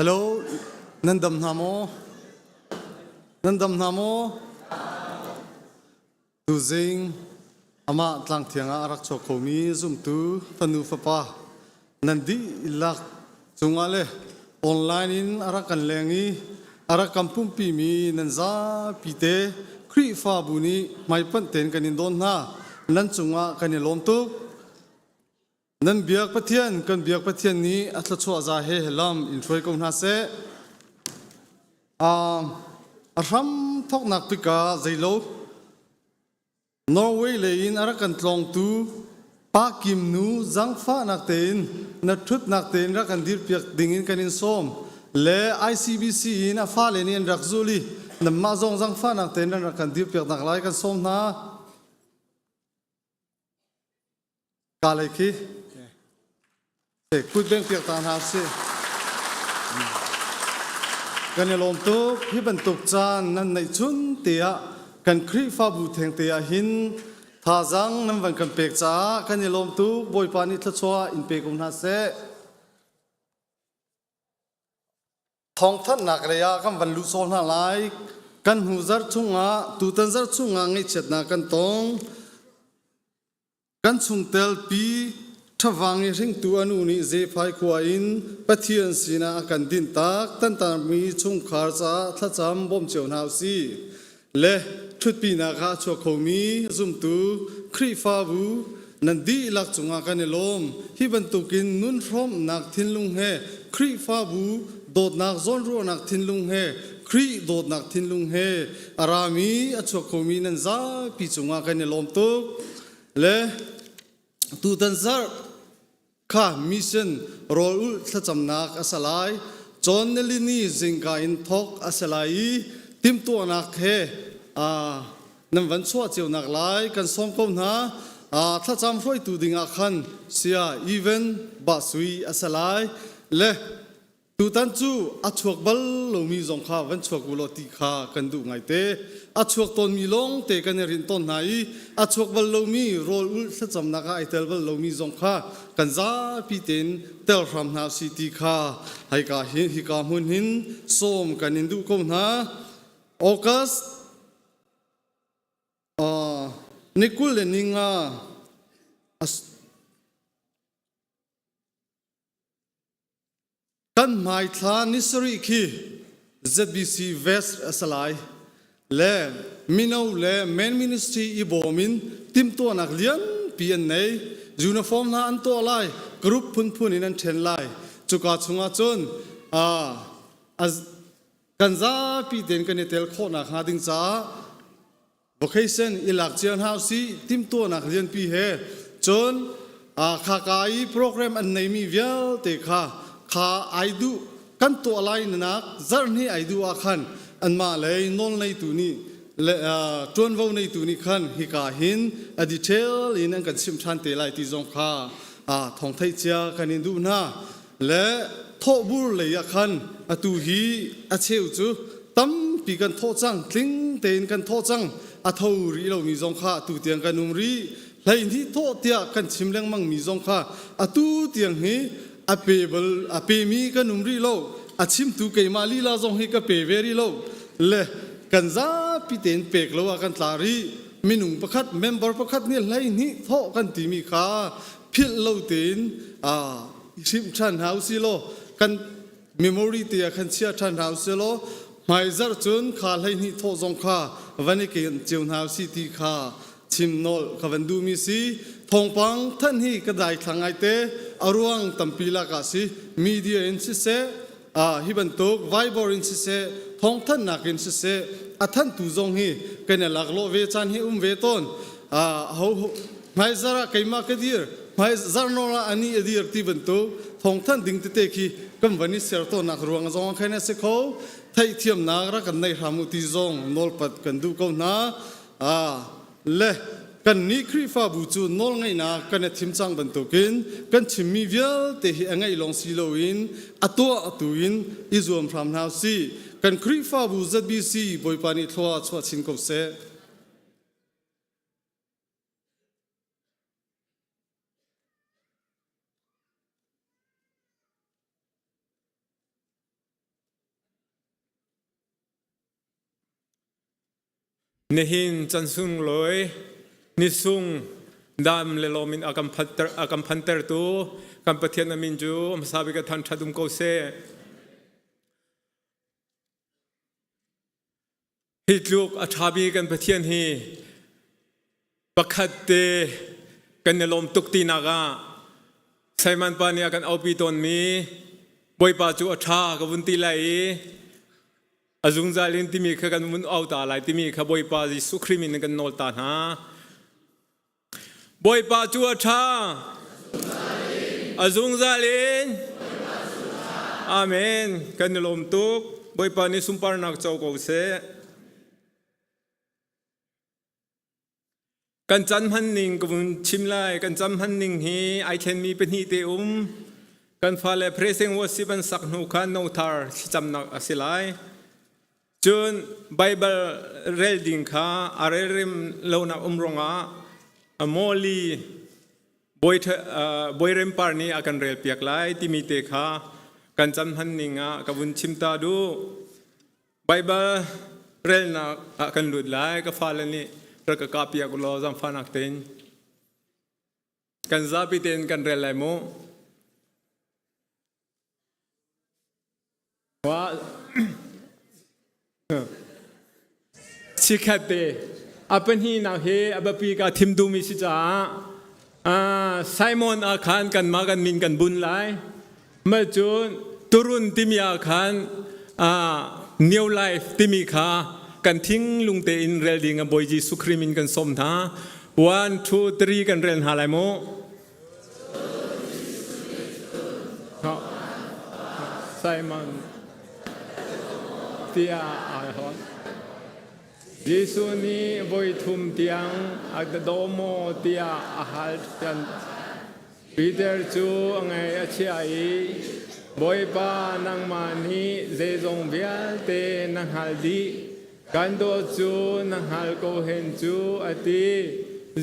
Hello, nan dam hna maw? Nan dam hna maw? Tuzing amah tlangthiang ah a rak chuak khomi zumtu fanu fapa nan dihlak cungah le online in a rak kan leng i a rak kan pumhpimi nan zapi te Khrihfabu nih hmaipanh tein kan in dawn hna. Nan cungah kan i lawm tuk. Nan biak Pathian, kan biak Pathian nih a thluachuah za he lam in hruai ko hna seh. A hram thawknak tikah zeilo Norway lei in a rak kan tlawngtu Pa Kim nu zangfahnak tein na ṭhutnak tein rak kan dirpiak ding in kan in sawm le ICBC in a fale nih an rak zul i nanmah zong zangfahnak tein nan rak kan dirpiaknak lai kan sawm hna. Ka lei khi kut beng piak ta hna sih. Kan i lawm tuk. Hi bantuk caan nan neih chun te ah kan Khrihfabu theng te ah hin thazaang nan van kan pek caah kan i lawm tuk. Bawipa nih thluachuah in pe ko hna seh. Thawngthanhnak lei ah kan van luh sawl hna lai. Kan hnu zarh chungah tutan zarh chungah ngaihchiatnak kan tong. Kan chungtel pi Ṭhavang i hringtu a nu nih Zephai khua in Pathian sinah a kan dinhtak tantakmi chungkhar caah thlacam bawm cio hna usih. Le ṭhutpinak ah a chuak khomi zumtu Khrihfabu nan dihlak cungah kan i lawm. Hi bantukin nun hrawmhnak thinlung he Khrihfabu dawtnak zawnruahnak thinlung he Khrih dawtnak thinlung he a rami a chuak khomi nan zapi cungah kan i lawm tuk. Le tutan zarh kha mission rawl ulh thlacamnak a si lai. Cawn nilini zingka in thawk a si lai i timhtuahnak he nan van chuah cionak lai kan sawm ko hna. Thlacam hruaitu dingah khan sia even basui a si lai. Le Tutan cu a chuak bal lomi zong kha van chuak u law ti kha kan duh ngaite. A chuak tawnmi lawng te kan i rinh tawn hna i a chuak bal lomi rawl ulh thlacamnak ah ai tel bal lomi zong kha kan zapi tein tel hram hna si ti kha haika hin hika hmun hin sawm kan in duh ko hna. August ni 25 Kan hmaithla ni sarih khi ZBC West a si lai le mino le men ministry i bawm in timhtuahnak lianpi an nei. Uniform hna an tuah lai, group phunphun in an ṭhen lai. Cuka chungah cun kan zapi tein kan i tel khawhnak hnga ding caah Vocation i lak cio hna usih timhtuahnak lianpi he cun khaka i program an neimi vialte kha kha ai duh kan tuah lai nak zarhni ai duh ah khan anmah lei nawl neitu nih le ṭuanvo neitu nih khan hika hin a detail in an kan chimh ṭhan te lai ti zong kha thawng theih cia kan in duh hna. Le thawhbur lei ah khan atu hi a cheu cu tampi kan thawh cang, tling tein kan thawh cang. A tho rih lomi zong kha atu tiang kan um rih. 12 thawh tiah kan chim lengmang mi zong kha atu tiang hi a pe bal a pemi kan um rih lo. A chimtu keimah lila zong hi ka pe ve rih lo. Le kan zapi tein pek lo ah kan tla rih. Minung pakhat member pakhat nih 12 thawh kan timi kha philh lo tein hrimh ṭhan hna usih law kan memory te ah khan chia ṭhan hna usih law hmaizarh cun kha 12 thawh zong kha van i ken cio hna usih ti kha chim nawl ka van duhmi si. Thawngpang thanh hi ka daithlang ngaite. A ruang tampi lakah si, media in siseh, hi bantuk Viber in siseh, thawngthanhnak in siseh, a thanhtu zong hi kan i laklawh ve caan hi um ve tawn. Ho hmaizar ah keimah ka dir, hmaizar nawl ah ani a dir ti bantuk thawngthanh ding tete khi kan van i ser tawnnak ruang zong ah khan a si kho. Theihthiamnak rak kan nei hram u ti zong nawlpat kan duh ko hna. Le kannih Khrihfabu cu nawlngaihnak kan i thim cang bantukin kan chimmi vialte hi a ngaih lawng si loin a tuah tu in i zuam hram hna usih. Kan Khrihfabu ZBC Bawipa nih thlua chuah chin ko seh. Nihin can sunglawi ni sung dam le lawm in a kan phantertu kan Pathian a min cu hmasa bik ah thangṭhat um ko seh. Hi tluk a ṭhami kan Pathian hi pakhat te kan i lawm tuk tinak ah Simon pa nih a kan aupi tawnmi Bawipa cu a ṭha ka vun ti lai i a zungzal in timi kha kan vun au ta lai timi kha Bawipa Jesuh Khrih min in kan nawl ta hna. Bawipa cu a ṭha. A zungzal in. Amen. Kan i lawm tuk. Bawipa nih sunparnak co ko seh. Kan can hman ning ka vun chim lai. Kan cam hman ning hi ai thlenmi pahnih te um. Kan fale praising worship an sak hnu khan no thar thlacamnak a si lai. Cun Baibal rel ding kha a relrem lonak um ruangah Mawli Bawi Rempar nih a kan relpiak lai timi te kha kan cam hman ning ah ka vun chim ta duh. Baibal relnak ah kan lut lai. Ka fale nih rak ka kahpiak u law zaangfahnak tein kan zapi tein kan rel lai mu. Chikkhat te a pahnihnak hi a biapi ka thim duhmi si caah Simon ah khan kanmah kan min kan bun lai. Mah cun turun timi ah khan New Life timi kha kan thinglung tein rel ding a Bawi Jesuh Khrih min kan sawm hna. 1 2 3 kan rel hna lai mu. Simon tiah aa hawn. Jesuh nih voi thum tiang a daw maw tiah a hal ṭhan. Peter cu a ngaih a chia i Bawipa nangmah nih zeizong vialte na hngalh dih. Kan dawt cu na hngal ko hen cu a ti.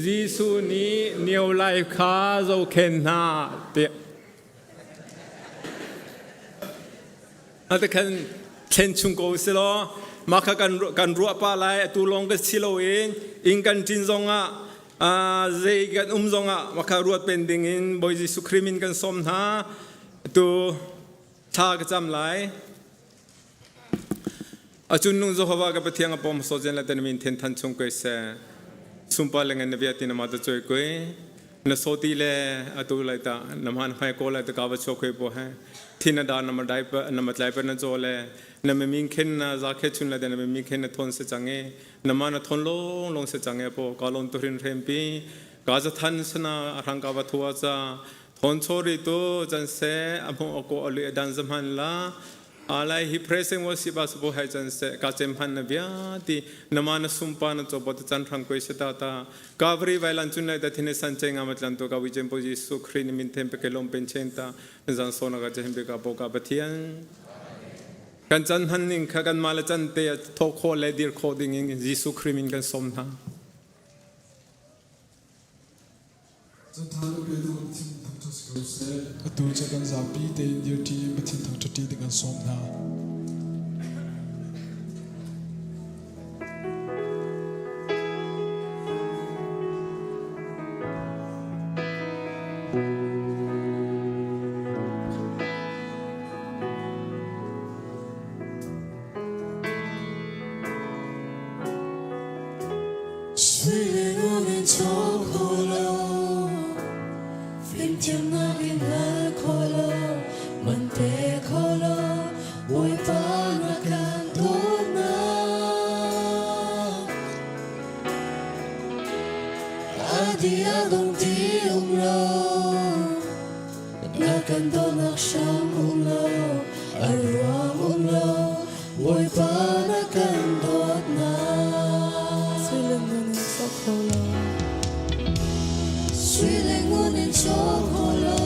Jesuh nih nio lai kha zohkhen hna tiah. Ate khan thlen chung ko si law mah kha kan ruah pa lai atu lawng ka si loin inn kan ṭin zongah zei kan um zongah mah kha ruat pen ding in Bawi Jesuh Khrih min kan sawm hna atu thla ka cam lai. A cungnung Jehovah ka Pathian a pom so jen la ten min then than chung koi se sumpa le ngan na bia tin ama ta choi koi na soti le atu lai ta na man hai ko lai ta ka va cho khoi po he thin da na ma dai pa na ma tlai pa na cho le na me min khen na za khe chun la de na me min khen na thon se change na ma na thon long long se change po ka lon to rin rem pi ka za than sana arang ka va thua cha thon chori to chan se amo ko alu dan zaman la Alai hi preseng wo si ba su hai chan se ka chem han na bia ti nama na sumpa na chobot chan rang koi se ta ta kavri vailan chun lai ta thine san che nga matlan to ka wi chem po ji su khri ni min them pe ke lom pen chen ta zan so na ka chem be ka po ka pathian kan chan han ning kha kan ma le chan te tho kho le dir kho ding in Jesu Khri min kan som na Cantha le petu kan thin thangṭhat si ko seh. Atu cu kan zapi tein dirṭi in Pathian thangṭhatṭi ding an sawm hna. Sui le ngun in caw kho lo, fimthiamnak in hal kho lo, man pe kho lo, Bawipa na kan dawtnak. A di a dong ti um lo, na kan dawtnak hram um lo, a ruang um lo, Bawipa na kan dawtnak. Sui le ngun in cawk kho lo. Sui le ngun in cawk kho lo.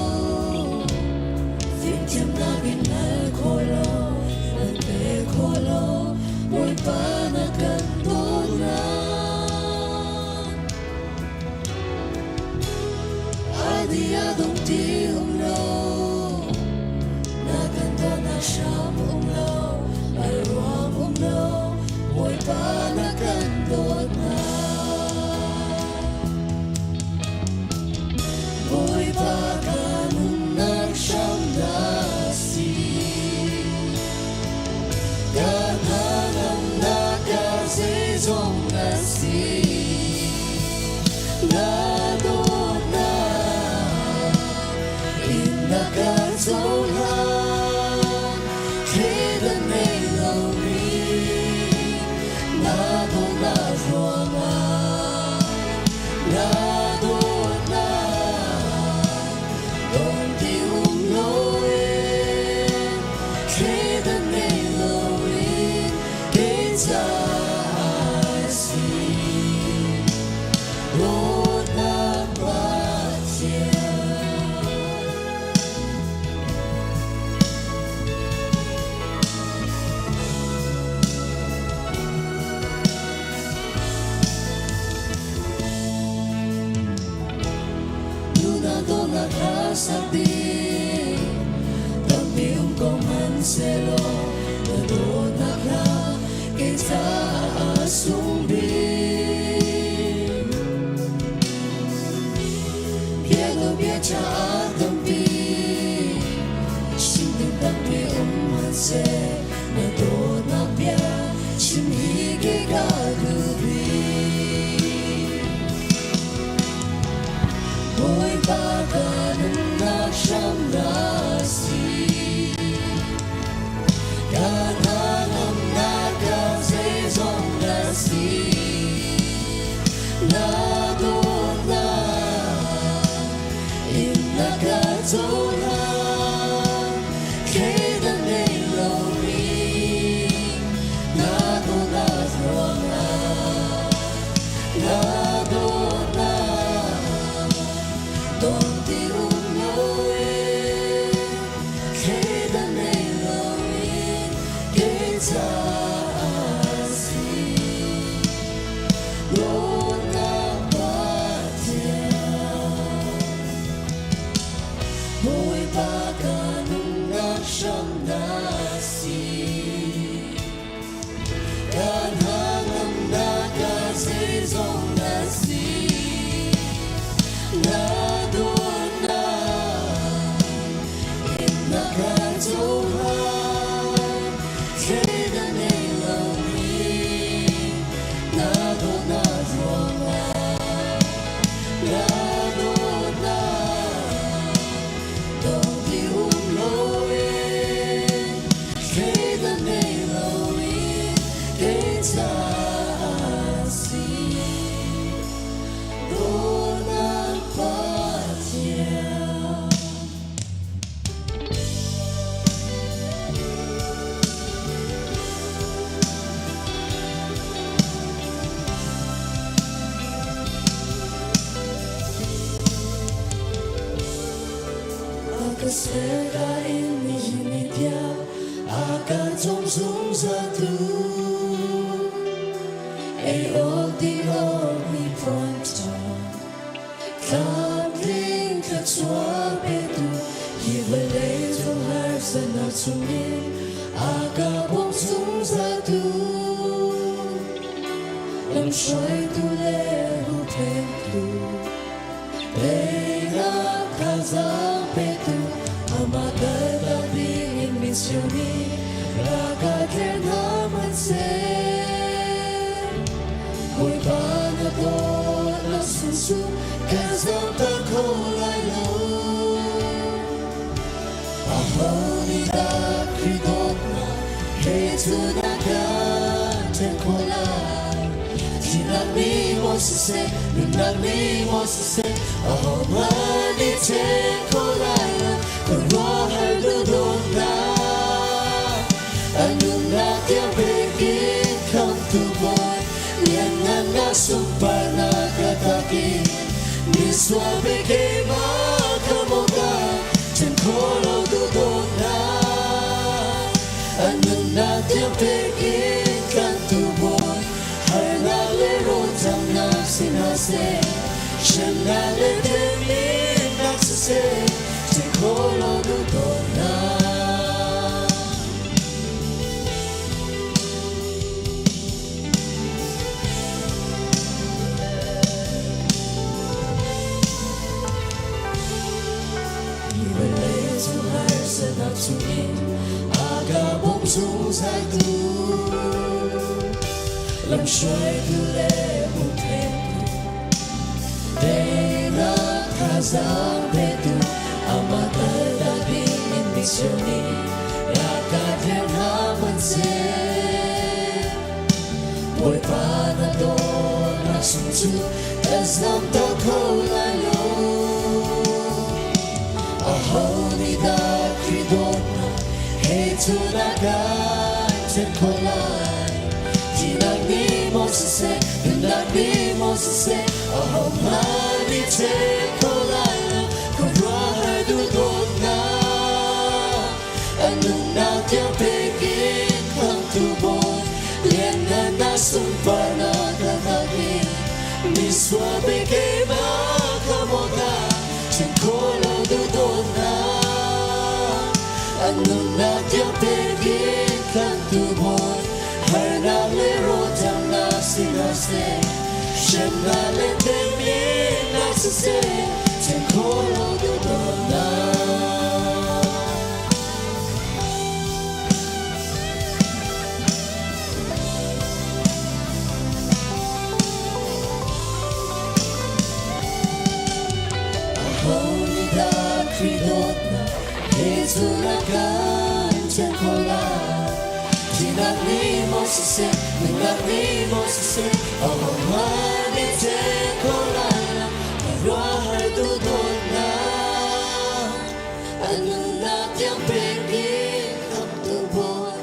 Fimthiamnak in hal kho lo. Nan pe kho lo. Bawipa na kan dawtnak. Adi a dong ti um lo. Na kan dawtnak hram um lo. A ruang um lo. Bawipa na kan dawtnak. zeizong na si. Na dawtnak in na ka cohlan, thleidan nei loin na dawtnak ruangah, na dawtnak dong ti um loin, thleidan nei loin kei caah si. Dawtnak Pathian. Nuna dawtnak hla sak ding tampi um ko hmanhsehlaw na dawtnak hla kei caah a sung bik. Bia do bia caah tampi chim ding tampi um hmanhseh na dawtnak bia chim hi kei ka duh bik. Bawipa ka nunnak hram na si. Ka hnangamnak ka zeizong na si. Na dawtnak in na ka cohlan, thleidan nei loin na dawtnak ruangah, na dawtnak dong ti um loin, thleidan nei loin kei caah si. Dawtnak Pathian. Bawipa ka nunnak hram na si. Ka hnangamnak ka zeizong na si. Na dawtnak in na ka cohlan, thleidan nei loin na dawtnak ruangah, na dawtnak dong ti um loin, thleidan nei loin kei caah si. Dawtnak Pathian. A ka ser ka in nihin ni tiang a ka cawm zungzal tu. Ei awk ding awk mi phuan ṭha. Tlamtling thluachuah petu hi vawlei cung harsatnak chungin a ka bawm zungzal tu. Lamhruaitu le huhphentu teinak thazaang petu amah kaltak dingin min siomi ra ka tler hna hmanhseh. Bawipa na dawtnak sung kan zamter kho lai lo. Aho nih dah Khrih dawtnak he cu na kan ṭhen khawh lai? Thihnak nih maw siseh, nunnak nih maw siseh, ahohmanh nih ṭhen kho lai lo, khuaruahhar duhdawtnak. A nunnak tiang pek in khamhtu Bawi, lianngannak sunparnak a tak in, misual bik keimah khamh awkah ṭhen khawh lo duhdawtnak. A nunnak tiang pek in tlanhtu Bawi, harnak le rawlṭamnak si hna seh, hremnak le temhinnak siseh, ṭhen khawh lo duhdawtnak. Hi vawlei cung harsatnak chungin a ka bawm zungzaltu. Lamhruaitu le hupphengtu Teinak thazaang petu Amah kaltak ding in mitsur nih Ralkap rian hna hmanhseh Bawipa na dawtnak sung cu kan zamter kho lai lo. Aho nih dah Khrih dawtnak he cun a kan ṭhen khawh lai? Thihnak nih maw siseh, nunnak nih maw siseh, ahohmanh nih ṭhen kho lai lo. Khuaruahhar duhdawtnak a nunnak tiang pek in khamhtu Bawi lianngannak sunparnak ka hngak i misual bik keimah kha maw ka chim khawh lo duhdawtnak a nunnak tiang pek in khamhtu Bawi harnak le rawlṭamnak si hna seh hremnak le temhinnak siseh chim khawh lo duhdawtnak. Aho nih dah Khrih dawtnak he cun a kan ṭhen khawh lai? Thihnak nih maw siseh, nunnak nih maw siseh, ahohmanh nih ṭhen khawh lai lo. Khuaruahhar duhdawtnak a nunnak tiang pek in khamhtu Bawi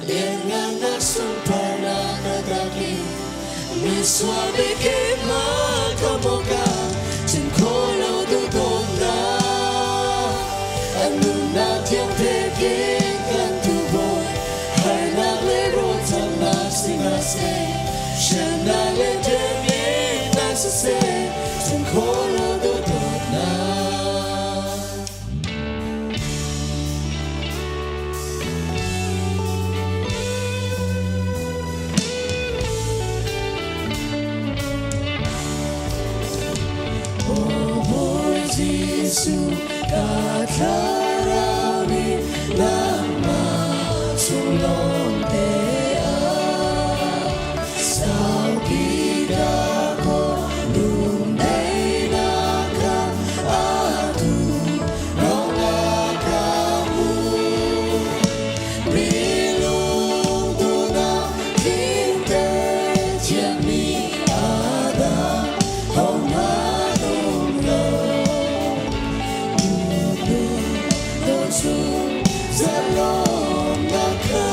lianngannak sunparnak a dak i misual biakinn ah ka mawka chim khawh lo duhdawtnak a nunnak tiang pek in kan tu Bawi harnak le rawlṭamnak si hna seh hremnak le temhinnak siseh chim khawh lo duhdawtnak. Aw Bawi Jesuh, ka thlarau nih nangmah chung lawng te ah saupi dakaw lungdaihnak kha atu lawngah ka hmu. Milung duhnak tling-te thianmi Adam hohmanh um lo. Do chung zalonnak kha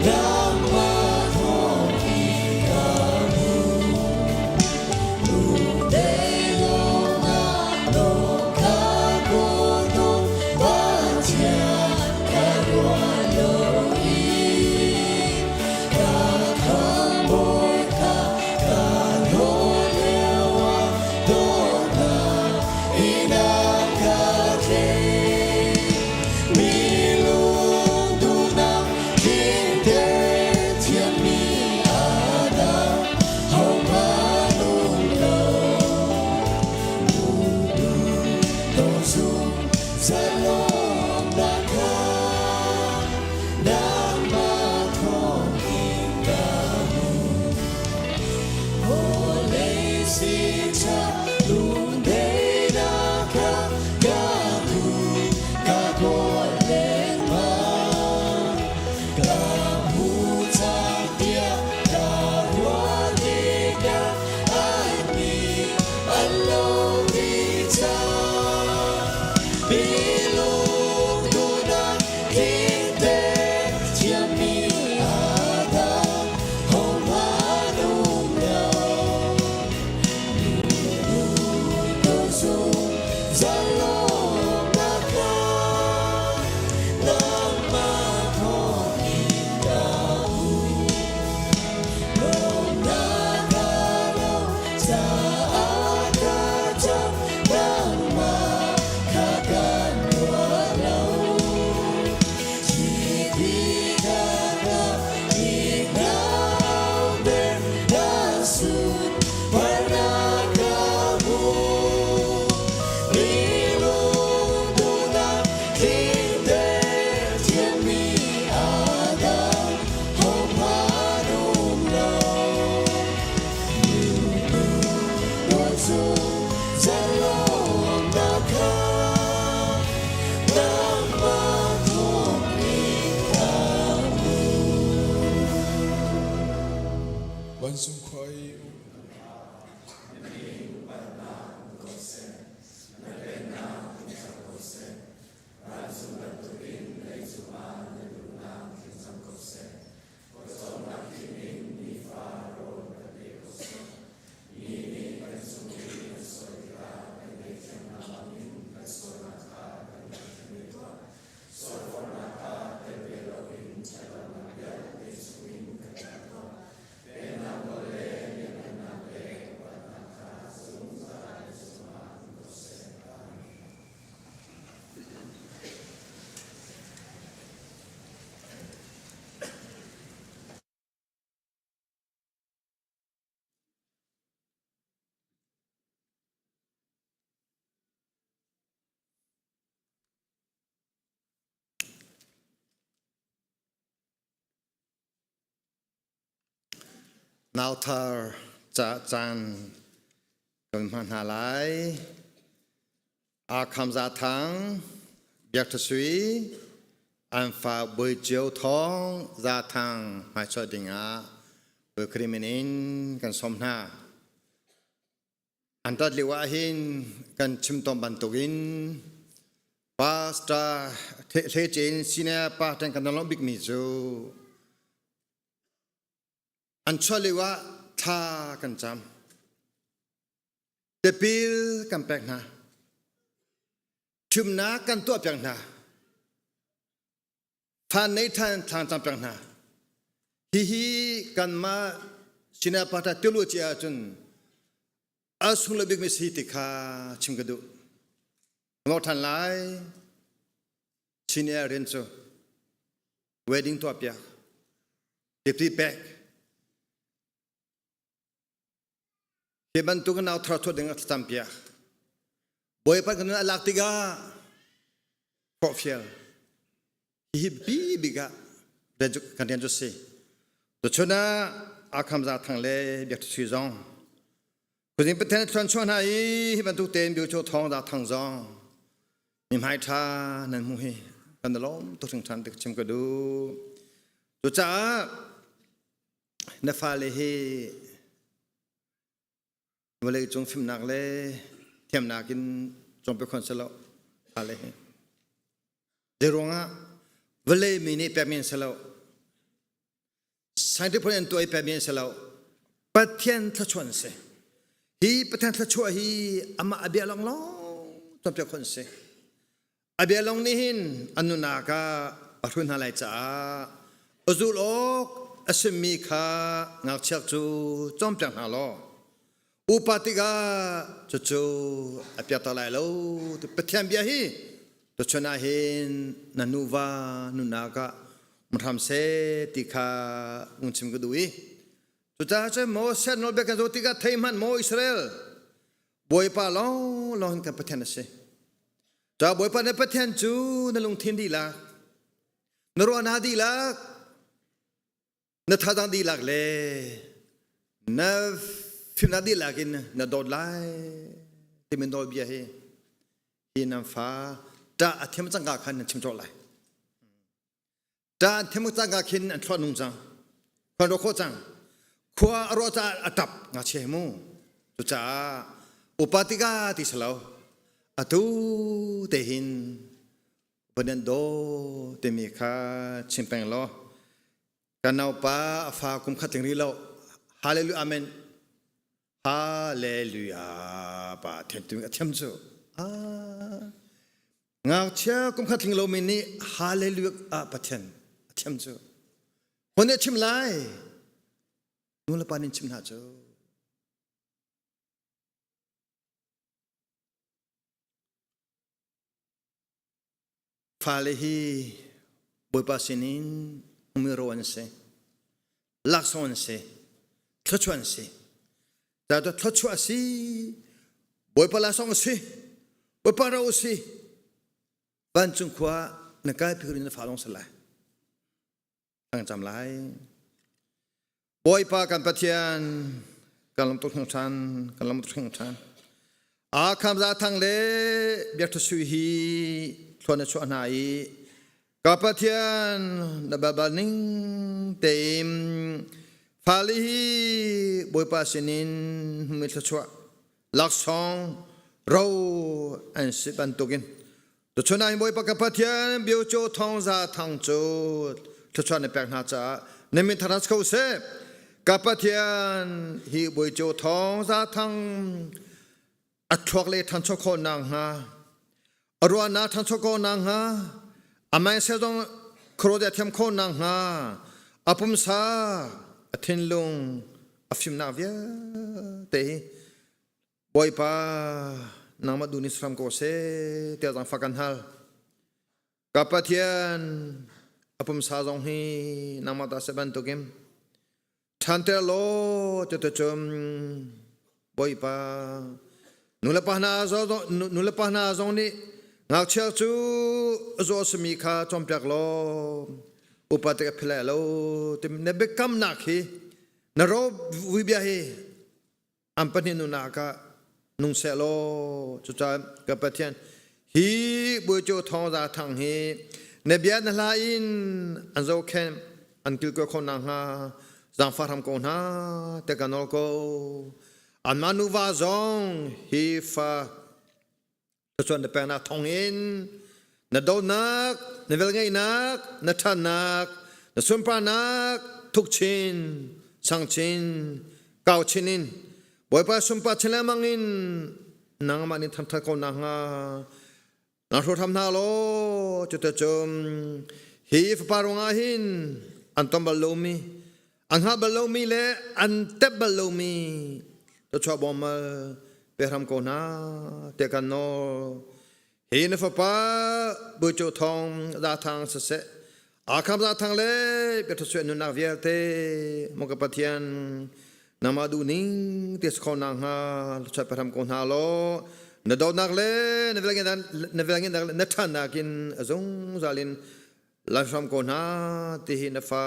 nangmah thawngin ka hmu. Lungdeilonak nawl ka kawl tawn, Pathian ka ruah lo i ka khamhbawi kha ka hlaw lioah dawtnak in a ka tleih. Mi lungduhnak tling-te thiammi Adam hohmanh um lo. Do chung zalonnak kha nangmah thawngin ka hmu. Vawlei siṭha lungdaihnak kha ka duh, ka kawl lengmang. Ka hmu cang tiah ka ruah tikah annih an lo dih cang. Bilung duhnak tling-te thiammi Adam hohmanh um lo. Zalonnak kha nangmah thawngin ka hmu. Lawmnak a lo caah ka ṭap, nangmah kha kan ruah lo. Vancung khua i um. Nauthar ca caan kan hman hna lai. Aa Za Thang, Biak Tha Sui, an fa Bawi Cio Thawng Za Thang hmaichuah dingah Bawi Khrih min in kan sawm hna. An rat lio ah hin kan chim tawn bantukin pastor Hle Cin senior pastor kan lawmh bikmi cu an chuah lio ah thla kan cam. Tipil kan pek hna. Ṭhumnak kan tuah piak hna. Fa nei ṭhan thlang cam piak hna. Hihi kanmah senior pastor tilu cia ahcun a sunglawi bikmi si ti kha chim ka duh. Ngor ṭhan lai. Senior rian cu wedding tuah piak, tipil pek, Hi bantuk nau thar thuat ding a thlacam piak. Bawipa kan nun a lak tikah forhfial. Hihi bi bik ah kan rian cu si. Tuchun ah Akham Za Thang le Biak Sui zong Khuazing Pathian thluan chuah hna i hi bantuk tein Biu Cho Thawng Za Thang zong mi hmai ṭha nan hmu hi kan lawm tuk hringhran ti chim ka duh. Cucaah Na fale hi vawleicung fimnak le thiamnak in cawnpiak khon selaw fale hi. Zeiruangah vawlei mi nih pekmi an si lo. Scientific an tuah i pekmi an si lo. Pathian thluachuah an si. Hi Pathian thluachuah hi amah a bia lawnglawng cawnpiak khon si. A bia lawng nih hin an nunak ah a hrun hna lai caah a zulh awk a simi kha ngakchia cu cawnpiak hna law upa tikah cucu a piak tak lai lo. Pathian bia hi tuchun ah hin na nuva nunak ah um hram seh ti kha ung chim ka duh i cucaah cun Moses nawlbia kan zoh tikah thei hmanh maw Israel Bawipa lawnglawng hin kan Pathian a si. Ca Bawipa na Pathian cu na lungthin dihlak, na ruahnak dihlak, na thazaang dihlak le na fimnak dihlak in na dawt lai timi nawlbia hi hi nan fa ṭah a thiam cangka khan nan chim cawh lai. Ṭah an thiam cangka khin an thluah nung cang. Khua an ruah khawh cang. Khua a ruah caah a ṭap ngakchia hi mu. Cucaah upa tikah ti si lo. Atu te hin van an daw timi kha chim peng law kan naupa a fa kum khat tling rih lo. Hallelujah amen. Hallelujah pa thiam tu a thiam cu. Ah. Ngakchia kum khat tling lomi nih hallelujah ah Pathian a thiam cu. Hon nih a chim lai. Nu le pa nih chim hna cu. Fale hi Bawipa sinin hmumi ro an si. Laksawng an si. Thluachuah an si. Cu thluachuah a si. Bawipa laksawng a si. Bawipa ro a si. Vancung khua na kai phir in na fa lawng si lai. Kan cam lai. Bawipa kan Pathian kan lam tuk hring kan lam tuk hring ṭhan. A kham za thang le biak sui hi thluan na chuah hna i ka Pathian na babal ning tein. Fale hi Bawipa sinin hmumi thluachuah laksawng ro an si bantukin tuchun ah hin Bawipa ka Pathian bio cu thong za thang cu thluachuah na pek hna caah na min thangṭhat ko seh. Ka Pathian hi Bawi cu thong za thang a thluak le ṭhancho khawh nakhnga a ruahnak ṭhancho khawh nakhnga a mindset zong khuaruat a thiam khawh nakhnga a pumsa a thinlung a fimnak vialte hi Bawipa nangmah duh nih hram ko seh tiah zaangfah kan hal. Ka Pathian a pumsa zong hi nangmah ta seh bantukin ṭhanter law ti cun Bawipa nulepa hna nulepa hna zong nih ngakchia cu zaw simi kha cawnpiak law upa tik a philh lo ti na biakamnak hi na ro vui bia hi an pahnih nunak ah nung seh law cucaah ka Pathian hi Bawicu thawng za thang hi na bia na hla in an zohkhenh an kilkawi kho nakhnga zaangfah hram ko hna te ka nawl ko anmah nuva zong hi fa Thluachuah na peknak thawngin na dawtnak, na velngeihnak, na ṭhatnak, na sunparnak thukchin, sangchin, kauchin in Bawipa sunpar chin lengmang in nangmah nih thangṭhat ko nakhnga na hrawhhram hna law cuticun hi fapa ruangah hin an ton bal lomi an hngalh bal lomi le an tep bal lomi thluachuah bawmmal pe hram ko hna tiah kan nawl. Hi na fapa Buicu Thong Zathang siseh Akham Zathang le biathasuah nunnak vialte maw ka Pathian nangmah duh ning te si kho nakhnga thluachuah pe hram ko hna law na dawtnak le na velngeihnak le na ṭhatnak in a zungzal in Lan hram ko hna ti hi na fa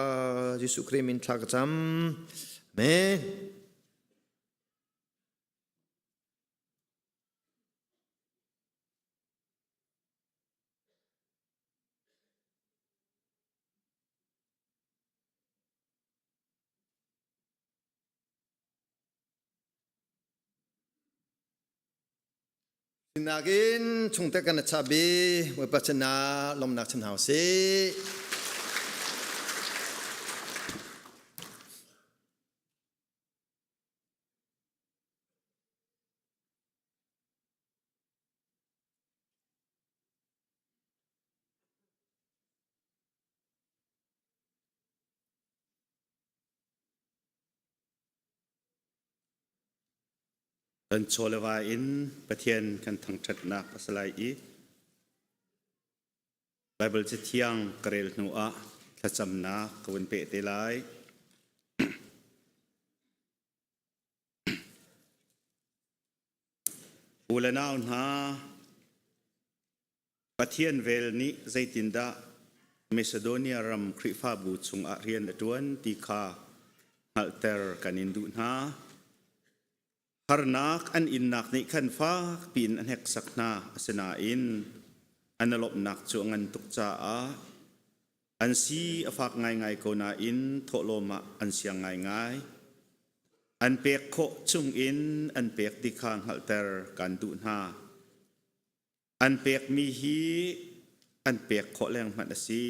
Jesuh Khrih min thla ka cam. Amen. Nakin chungte kan chabi Bawipa sinah lawmnak chim hna usih. Kan chaw le va in Pathian kan thangṭhatnak a si lai i Baibal Cathiang ka rel hnu ah thlacamnak ka vun peh te lai. U le nau hna, Pathian vel nih zeitindah Macedonia ram Khrihfabu chungah rian a ṭuan ti kha hngalhter kan in duh hna. Harnak an innak nih khan fakpi in a hneksak hna, asinain an i lawmhnak cu a ngan tuk caah an si a fak ngaingai ko nain thawhlawm ah an siang ngaingai. An pek khawh chungin an pek ti kha hngalhter kan duh hna. An pekmi hi an pek khawh leng hmanh a si.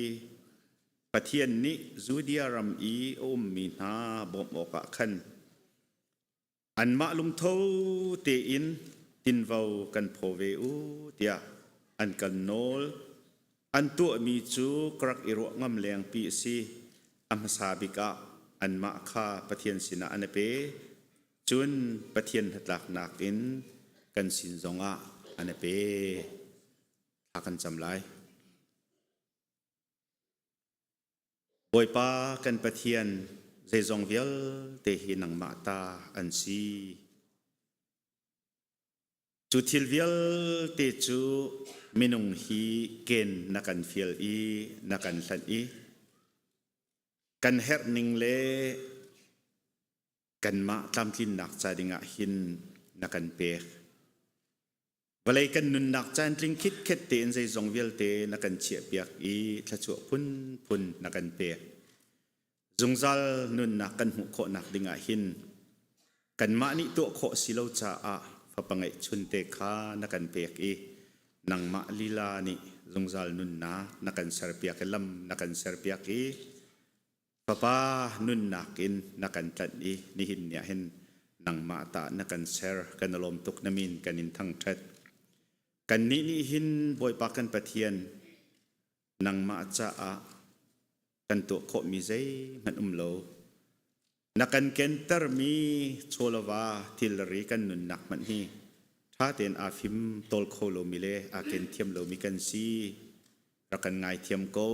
Pathian nih Judea ram i a ummi hna bawmh awkah khan anmah lungtho tein tinvo kan phaw ve u tiah an kan nawl. An tuahmi cu ka rak i ruah ngam lengpi a si. A hmasa bik ah anmah kha Pathian sinah an i pe. Cun Pathian hnatlaknak in kan sin zongah an i pe. Thla kan cam lai. Bawipa kan Pathian, zeizong vialte hi nangmah ta an si. Cu thil vialte cu minung hi ken na kan fial i na kan hlanh i kan herh ning le kanmah tlamtlinnak ca dingah hin na kan pek. Vawlei kan nunnak caan tling khitkhet tein zeizong vialte na kan chiahpiak i thluachuah phunphun na kan pek. Zungzal nunnak kan hmuh khawhnak dingah hin kanmah nih tuah khawh si lo caah fapa ngeihchunte kha na kan pek i nangmah lila nih zungzal nunnak na kan serpiak i lam na kan serpiak i fapa nunnak in na kan tlanh i nihin ni ah hin nangmah ta na kan ser kan i lawm tuk na min kan in thangṭhat. Kannih nih hin Bawipa kan Pathian nangmah caah kan tuah khawhmi zeihmanh um lo. Na kan kentermi chawlava thilri kan nunnak hmanh hi ṭha tein aa fim tawl kho lomi le aa ken thiam lomi kan si. Rak kan ngaithiam ko.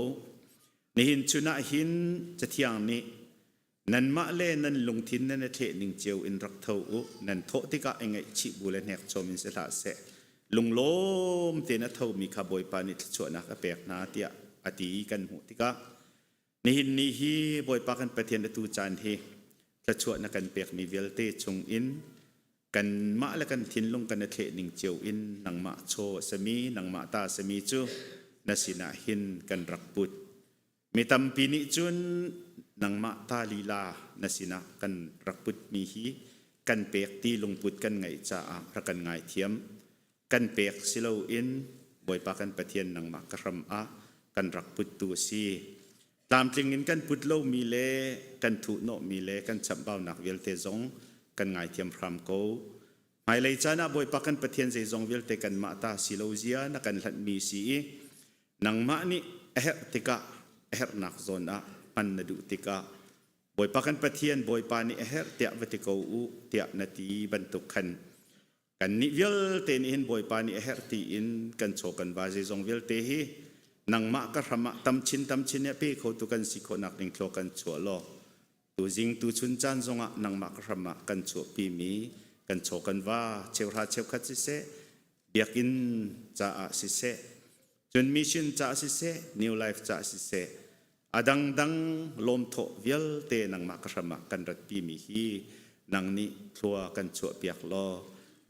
Nihin chun ah hin Cathiang nih nanmah le nan lungthin nan i thleh ning cio in rak tho u. Nan thawh tikah i ngaihchih bu le hnekchom in si hlah seh. Lunglawm tein a thomi kha Bawipa nih thluachuahnak a pek hna tiah a ti kan hmuh tikah nihin ni hi Bawipa kan Pathian atu caan hi thluachuah na kan pekmi vialte chungin kanmah le kan thinlung kan i thleh ning cio in nangmah chaw a simi nangmah ta a simi cu na sinah hin kan rak put. Mi tampi nih cun nangmah ta lila na sinah kan rak putmi hi kan pek ti lungput kan ngeih caah rak kan ngaithiam. Kan pek si loin Bawipa kan Pathian nangmah ka hram ah kan rak puttu a si. Tlamtling in kan put lomi le kan thuhnawhmi le kan chamhbaunak vialte zong kan ngaithiam hram ko. Hmailei caan ah Bawipa kan Pathian zeizong vialte kanmah ta si lo zia na kan hlanhmi si i nangmah nih a herh tikah a herhnak zawn ah hman na duh tikah Bawipa kan Pathian Bawipa nih a herh tiah va ti ko u tiah na ti bantuk khan kannih vialte nih hin Bawipa nih a herh tiin kan chaw kan va zeizong vialte hi nangmah ka hram ah tam chin tam chin a pe khotu kan si khawhnak ding thlaw kan chuah law tuzing tuchun caan zongah nangmah ka hram ah kan chuahpimi kan chaw kan va cheuhra cheukhat siseh biakinn caah siseh cun mission caah siseh new life caah siseh a dangdang lawmthawh vialte nangmah ka hram ah kan ratpimi hi nang nih thlua kan chuahpiak law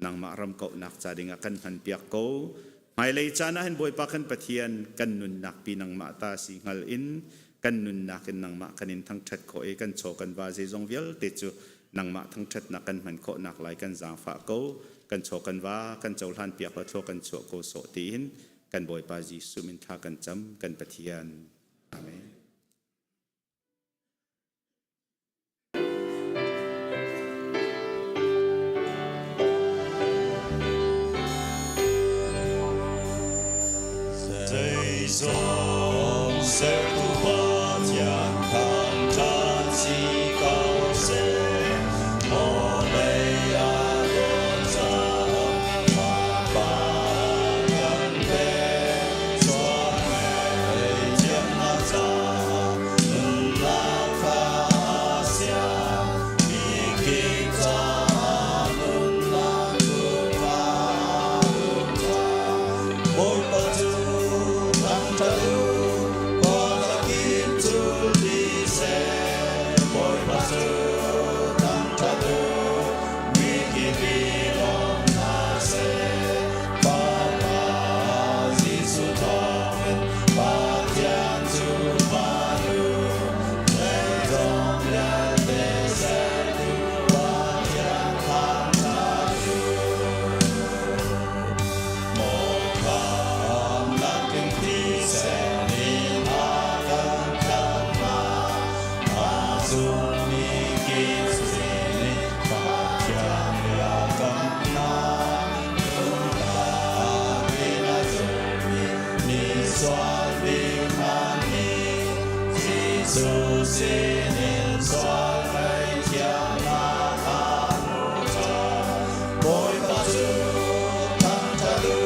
nangmah ram kauhnak ca dingah kan hmanpiak ko hmailei caan ah hin Bawipa kan Pathian kan nunnak pi nangmah ta si hngal in kan nunnak in nangmah kan in thangṭhat khawh i kan chaw kan va zeizong vialte cu nangmah thangṭhatnak kan hman khawhnak lai kan zaangfah ko kan chaw kan va kan cohlan piak law thlua kan chuah ko sawh tiin kan Bawipa Jesuh min thla kan cam kan Pathian Amen. Zeizong sertu Pathian thangṭhat si ko seh. Vawlei a dawt caah Fapa kan pek. Sual ngaihthiamnak caah nunnak kha a sian. Mikip caah nunnak tu kha Bawipa cu thangṭhat u, khuazakip cul dih seh. Bawipa cu thangṭhat u, mikip i lawm hna seh. Fapa Jesuh thawngin Pathian cu van u, zeizong vialte sertu Pathian thangṭhat u. Mawkhamnak in thisen in a kan tlanhnak, a zummi kip sin in Pathian biakamnak, nunnak in a zummi misual bik hmanh nih Jesuh sinin sual ngaihthiamnak a hmuh cang. Bawipa cu thangṭhat u,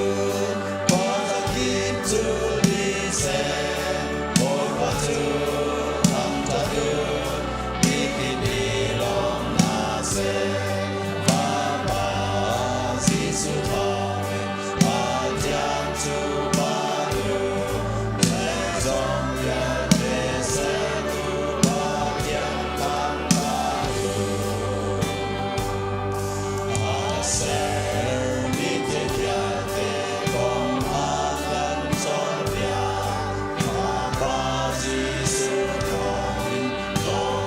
khuazakip cu dih seh. Bawipa cu thangṭhat u, mikip i lawm hna seh. Fapa Jesuh thawngin Pathian cu van u, zeizong vialte sertu Pathian thangṭhat u. A sermi thil vialte kong a kan cawnpiak. Fapa Jesuh thawngin dawtnak.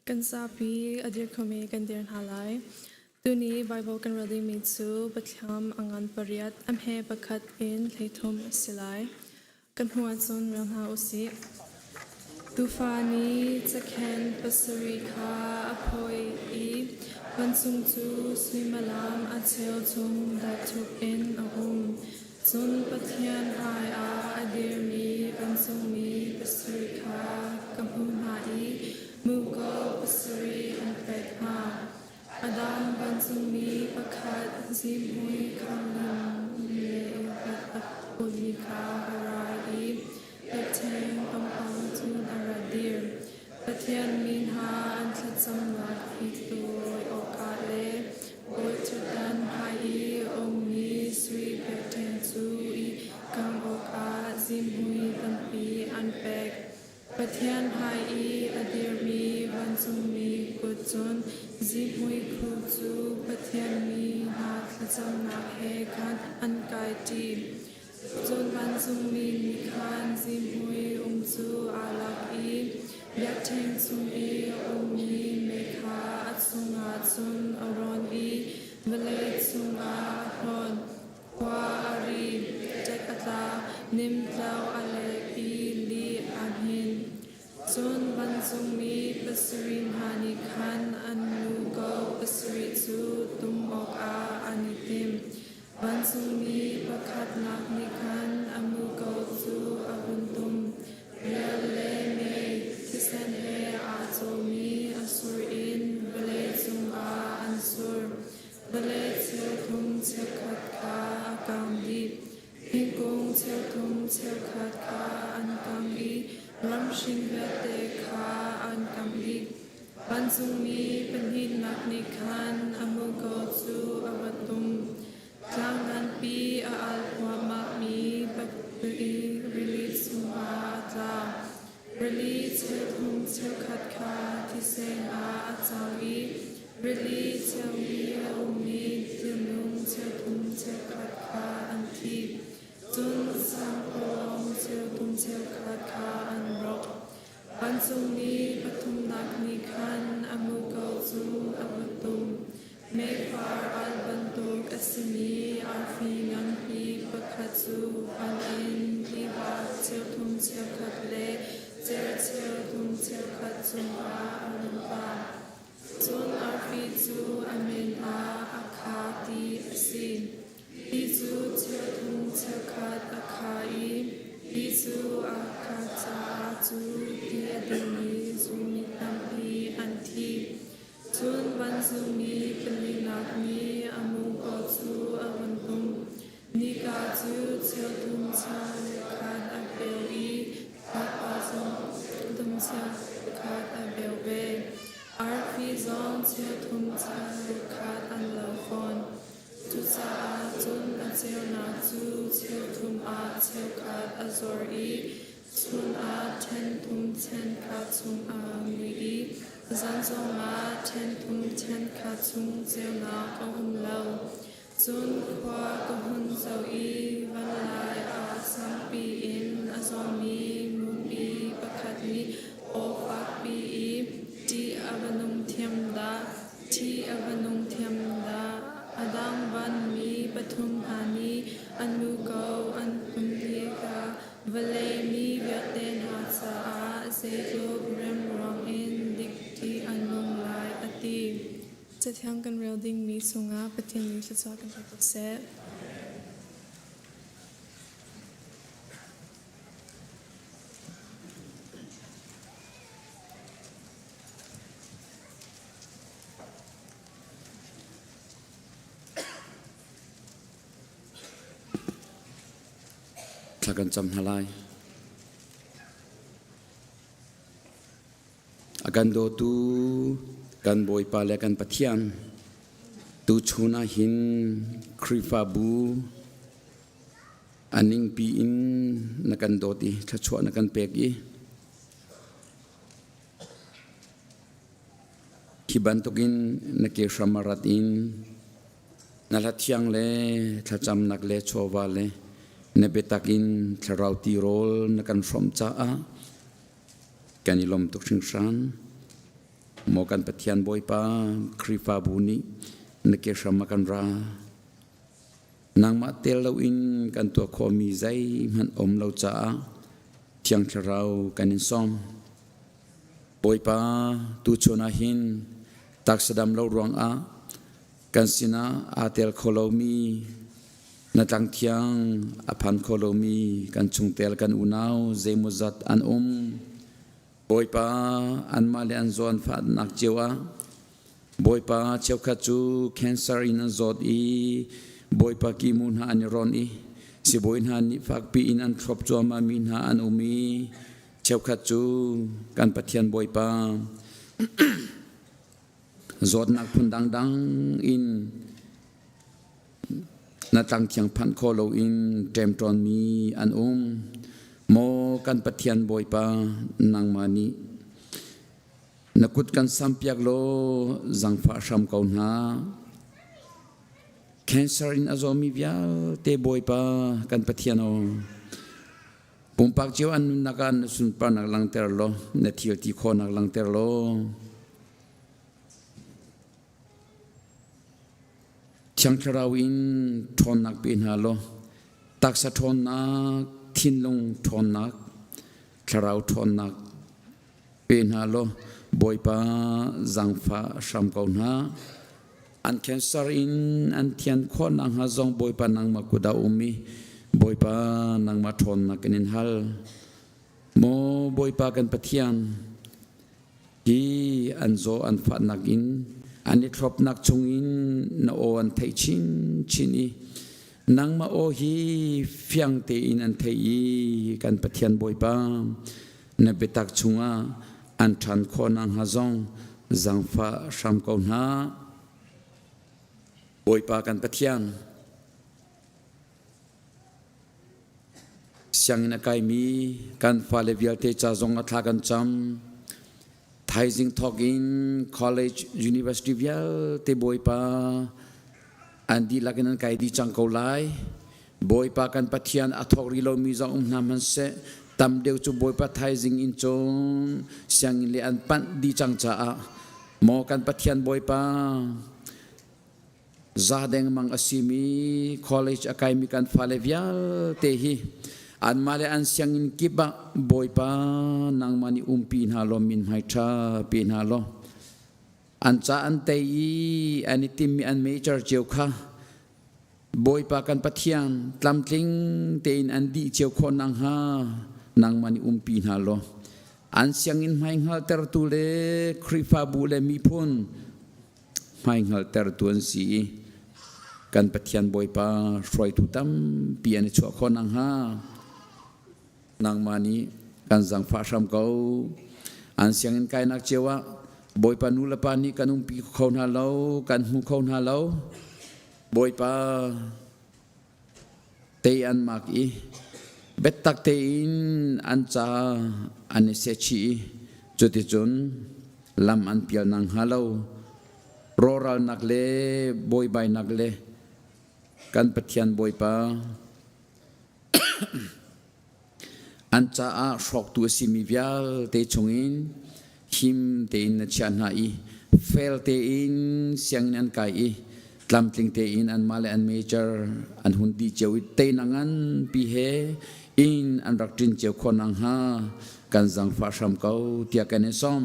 Kan zapi a dir khomi kan dir hna lai. Tuni Bible kan rel dingmi cu Biathlam a ngan pariat a hme pakhat in 13 a si lai. Kan hnu ahcun rel hna u sih. Tuufa nih cakhen pasarih kha a phawi i vancung cu suimilam a cheu chung dathup in a um. Cun Pathian hmaiah a dirmi vancungmi pasarih kha ka hmuh hna i muko pasarih an pek hna. A dang vancungmi pakhat zihmui khanglim le innpat a putmi kha a ra i biakṭheng pangpang cun a ra dir. Pathian mi hna an thlacamnak hi tuai awkah le bawi ṭhutdan hmai i a ummi sui biakṭheng cu i kangh awkah zihmui tampi an pek. Pathian hmai i a dirmi vancungmi kut cun zihmui khu cu Pathian mi hna thlacamnak he khan an kaiṭi. Cun vancungmi nih khan zihmui um cu aa lak i biakṭheng chung i a ummi mei kha a chungah cun a rawn i vawlei cungah a hlawn. Khua a ri, ṭek a tla, nimtlau a lek i li aa hnin. Cun vancungmi pasarih hna nih khan an muko pasarih cu tum awkah an i tim. Vancungmi pakhatnak nih khan a muko cu a vun tum. Rial le mei, thisen he aa cawhmi a sur in vawlei cungah an sur. Vawlei cheuthum cheukhat kha a kang dih. Thingkung cheuthum cheukhat kha an kang i ramhring vialte kha an kangh dih. Vancungmi pahnihnak nih khan a muko cu a va tum. Tlang nganpi a al huahmahmi rili chungah a tla. Rili cheuthum cheukhat kha thisen ah a cang i rili cheu i a ummi thilnung cheuthum cheukhat kha an thi. Cun sangpalawng cheuthum cheukhat kha an rawk. Cucaah cun a ceunak cu cheuthum ah cheukhat a zor i chun ah ṭhenthum ṭhenkhat chungah mui i zan zongah ṭhenthum ṭhenkhat chung ceunak a um lo. Cun khua ka hun zoh i vanlai ah sangpi in a zawmi mupi pakhat nih aw fakpi i, “Ṭih a va nung thiam dah! Ṭih a va nung thiam dah! A dang vanmi pathum hna nih an muko an phun tikah vawlei mi vialte hna caah zeitluk rianruang in dik ṭih a nung lai,” a ti. Cathiang kan rel dingmi chungah Pathian nih thluachuah kan pe ko seh. Thla kan cam hna lai. A kan dawtu kan Bawipa le kan Pathian, tuchun ah hin Khrihfabu a ningpi in na kan dawt i thluachuah na kan pek i hi bantukin na ke hram a rat in na hla thiang le thlacamnak le chawva le na biatak in thlarau tirawl na kan hrawmh caah Kan i lawm tuk hringhran. Maw kan Pathian Bawipa, Khrihfabu nih na ke hram a kan ra. Nangmah tel loin kan tuah khawhmi zeihmanh um lo caah Thiang Thlarau kan in sawm. Bawipa, tuchun ah hin taksa dam lo ruangah kan sinah aa tel kho lomi na tlangthiang a phan kho lomi kan chungtel kan unau zeimawzat an um. Bawipa, anmah le an zawn fahnak cio ah Bawipa cheukhat cu cancer in an zawt i Bawipa kimu hna an i rawn i sibawi hna nih fakpi in an thlop cuahmah mi hna an um i cheukhat cu kan Pathian Bawipa Zawtnak phun dangdang in na tlangthiang phanh khawh loin ṭemṭawnmi an um. Maw kan Pathian Bawipa, nangmah nih na kut kan sampiak law zangfah hram ko hna. Cancer in a zawmi vialte Bawipa kan Pathian aw, pumpak cio an nunnak ah na sunparnak langhter law na thil ti khawhnak langhter law Thiang Thlarau in ṭhawnnak pe hna law taksa ṭhawnnak, thinlung ṭhawnnak, thlarau ṭhawnnak pe hna law Bawipa zaangfah hram ko hna. An cancer in an thian khawh nakhnga zong Bawipa nangmah kut ah um i Bawipa nangmah ṭhawnnak kan in hal. Maw Bawipa kan Pathian, hi an zaw an fahnak in an i thlopnak chungin na aw an theih chinchin i nangmah aw hi fiang tein an theih i kan Pathian Bawipa na biatak chungah an ṭhan khawh nakhnga zong zaangfah hram ko hna. Bawipa kan Pathian, Sianginn a kaimi kan fale vialte ca zong a thla kan cam. Thaizing thawk in college, university vialte Bawipa an dihlak in an kai dih cang ko lai. Bawipa kan Pathian a thawk rih lomi zong um hna hmanhseh tam deuh cu Bawipa thaizing in cun sianginn le an panh dih cang caah maw kan Pathian Bawipa Za dengmang a simi college a kaimi kan fale vialte hi anmah le an sianginn kip ah Bawipa nangmah nih umpi hna law min hmai ṭha pe hna law an ca an tei i an i timmi an major cio kha Bawipa kan Pathian tlamtling tein an dih cio khawh nakhnga nangmah nih umpi hna law an sianginn hmai hngaltertu le Khrihfabu le miphun hmaihngaltertu an si i kan Pathian Bawipa hruaitu tampi an i chuah khawh nakhnga nangmah nih kan zaangfah hram ko. An sianginn kainak cio ah Bawipa nu le pa nih kan umpi kho hna lo, kan hmu kho hna lo. Bawipa tei an mak i biatak tein an ca an i sehchih i cuticun lam an pial nakhnga lo rawhralnak le buaibainak le kan Pathian Bawipa an caah hrawktu a simi vialte chungin him tein na chiah hna i fel tein sianginn an kai i tlamtling tein anmah le an major an hun dih cio i teinak nganpi he inn an rak ṭin cio khawh nakhnga kan zaangfah hram ko tiah kan i sawm.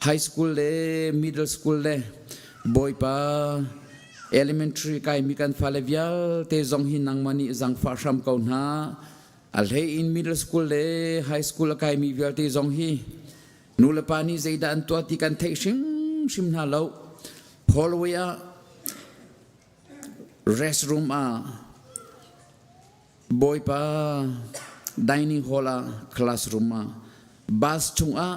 High school le middle school le Bawipa elementary kaimi kan fale vialte zong hi nangmah nih zaangfah hram ko hna. A hlei in middle school le high school a kaimi vialte zong hi nulepa nih zeidah an tuah ti kan theih hrimhrim hna lo. Hallway ah restroom ah Bawipa dining hall ah classroom ah bus chungah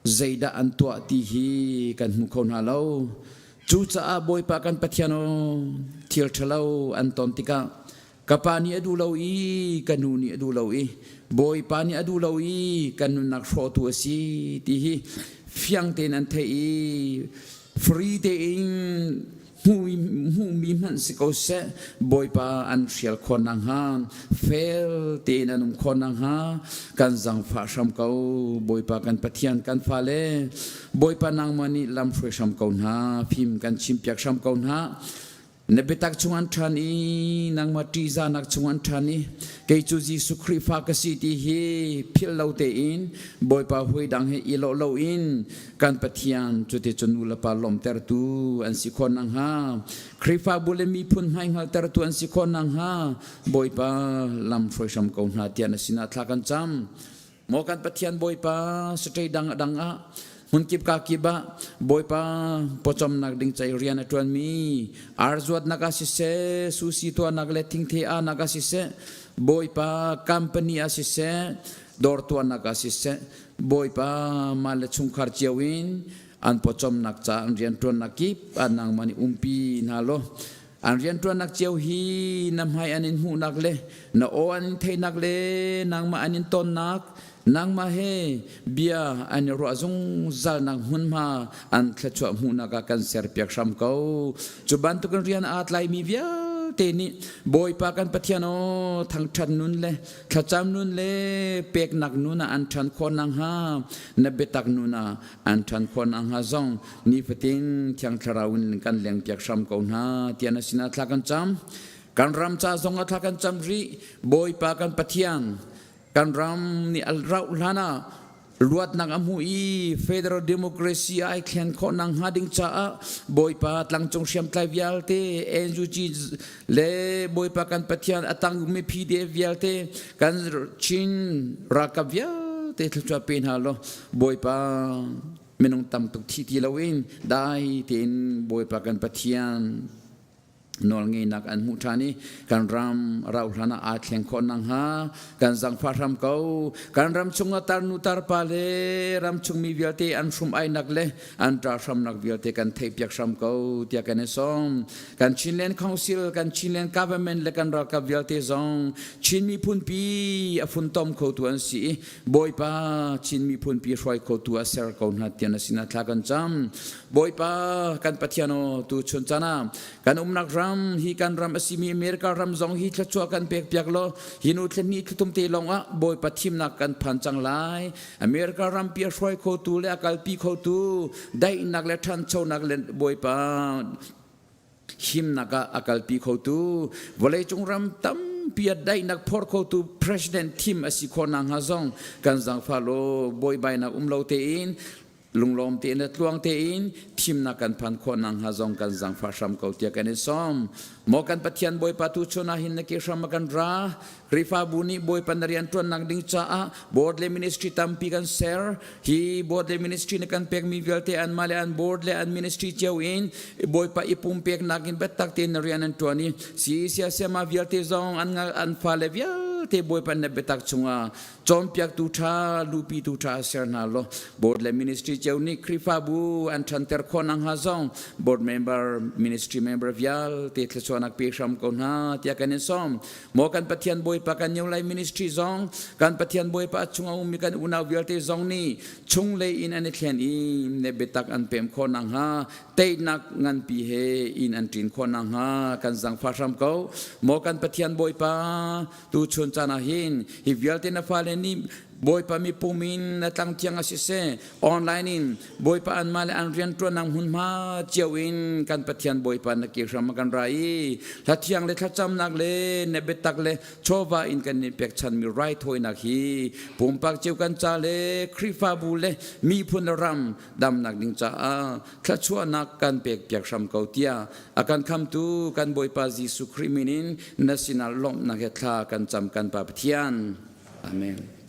zeidah an tuah ti hi kan hmu kho hna lo. Cucaah Bawipa kan Pathian aw thil ṭhalo an ton tikah ka pa nih a duh lo i ka nu nih a duh lo i Bawipa nih a duh lo i kan nunnak hrawhtu a si ti hi fiang tein an theih i free tein hmuhmi hmanh si ko seh Bawipa an hrial khawh nakhnga fel tein an um khawh nakhnga kan zangfah hram ko. Bawipa kan Pathian, kan fale Bawipa nangmah nih lam hruai hram ko hna, fim kan chimpiak hram ko hna. Na biatak chung an ṭhan i nangmah ṭihzahnak chung an ṭhan i kei cu Jesuh Khrihfa ka si ti hi philh lo tein Bawipa hui dang he i lawh loin kan Pathian cuticun nu le pa lawmhtertu an si khawh nakhnga, Khrihfabu le miphun hmaihngaltertu an si khawh nakhnga Bawipa lam hruai hram ko hna tiah na sinah thla kan cam. Maw kan Pathian Bawipa, state dang a dang ah hmunkip ka kip ah Bawipa pawcawmnak ding cei rian a ṭuanmi arzuatnak ah siseh, susi tuahnak le thingthe ahnak ah siseh, Bawipa company ah siseh, dawr tuahnak ah siseh, Bawipa mah le chungkhar cio in an pawcawmnak ca an rianṭuannak kip ah nangmah nih umpi hna law an rianṭuannak cio hi na hmai an in hmuhnak le na aw an in theihnak le nangmah an in tonnak, nangmah he bia an i ruah zungzalnak hmunhma an thluachuah hmuhnak ah kan serpiak hram ko. Cu bantukin rian aa tlaimi vialte nih Bawipa kan Pathian aw thangṭhat nun le thlacam nun le peknak nun ah an ṭhan khawh nakhnga, na biatak nun ah an ṭhan khawh nakhnga zong nifatin Thiang Thlarau in kan lengpiak hram ko hna tiah na sinah thla kan cam. Kan ram ca zong ah thla kan cam rih. Bawipa kan Pathian, kan ram nih a rauh hlan ah luatnak a hmu i federal democracy ai thlen khawh nakhnga ding caah Bawipa tlangcung hriamtlai vialte, NUG le Bawipa kan Pathian a tangmi PDF vialte, kan Chin ralkap vialte thluachuah pe hna law Bawipa minung tam tuk thi ti loin dai tein Bawipa kan Pathian nawlngeihnak an hmuh ṭhan i kan ram rauhhlan ah aa thleng khawh nakhnga kan zangfah hram ko. Kan ram chungah tarnu tarpa le ram chungmi vialte an hrum ainak le an ṭa hramnak vialte kan theihpiak hram ko tiah kan i sawm. Kan Chinland Council, kan Chinland Government le kan ralkap vialte zong Chin miphunpi a funtom khotu an si i Bawipa Chin miphunpi hruai khotu ah ser ko hna tiah na sinah thla kan cam. Bawipa kan Pathian aw, tu chun caan ah kan umnak ram hi, kan ram a simi America ram zong hi thluachuah kan pek piak law hi nu thlenni thlutum te lawng ah Bawipa thimnak kan phan cang lai. America rampi a hruai khotu le a kalpi khotu daihnak le ṭhanchonak le Bawipa himnak ah a kalpi khotu, vawleicung ram tampi a daihnak phor khotu president thim a si khawh nakhnga zong kan zaangfah law buaibainak um lo tein, lunglawm tein le tluang tein thimnak kan phan khawh nakhnga zong kan zaangfah hram ko tiah kan i sawm. Maw kan Pathian Bawipa, tu chun ah hin na ke hram a kan ra. Khrihfabu nih Bawipa na rian ṭuannak ding caah board le ministry tampi kan ser. Hi board le ministry na kan pekmi vialte anmah le an board le an ministry cio in Bawipa i pumpeknak in biatak tein na rian an ṭuan i si siasema vialte zong an an fale vialte. vialte Bawipa na biatak chungah cawnpiaktu ṭha luhpitu ṭha ser hna law board le ministry cio nih Khrihfabu an ṭhanter khawh nakhnga zong board member ministry member vialte thluachuahnak pe hram ko hna tiah kan in sawm. Maw kan Pathian Bawipa kan New Life Ministry zong kan Pathian Bawipa chung a ummi kan unau vialte zong nih chunglei in an i thlen i ne biatak an pem khawh nakhnga teinak nganpi he inn an ṭin khawh nakhnga kan zangfah hram ko. Maw kan Pathian Bawipa tu chun caan ah hin hi vialte na fale nih Bawipa mipum in na tlang thiang a siseh online in Bawipa anmah le an rianṭuannak hmunhma cio in kan Pathian Bawipa na ke hram kan ra i hla thiang le thlacamnak le na biatak le chawva in kan in pekchanmi raithawinak hi pumpak cio kan ca le Khrihfabu le miphun le ram damnak ding caah thluachuahnak kan pek piak hram ko tiah a kan khamtu kan Bawipa Jesuh Khrih min in na sinah lawmhnak he thla kan cam kan Pa Pathian. Amen.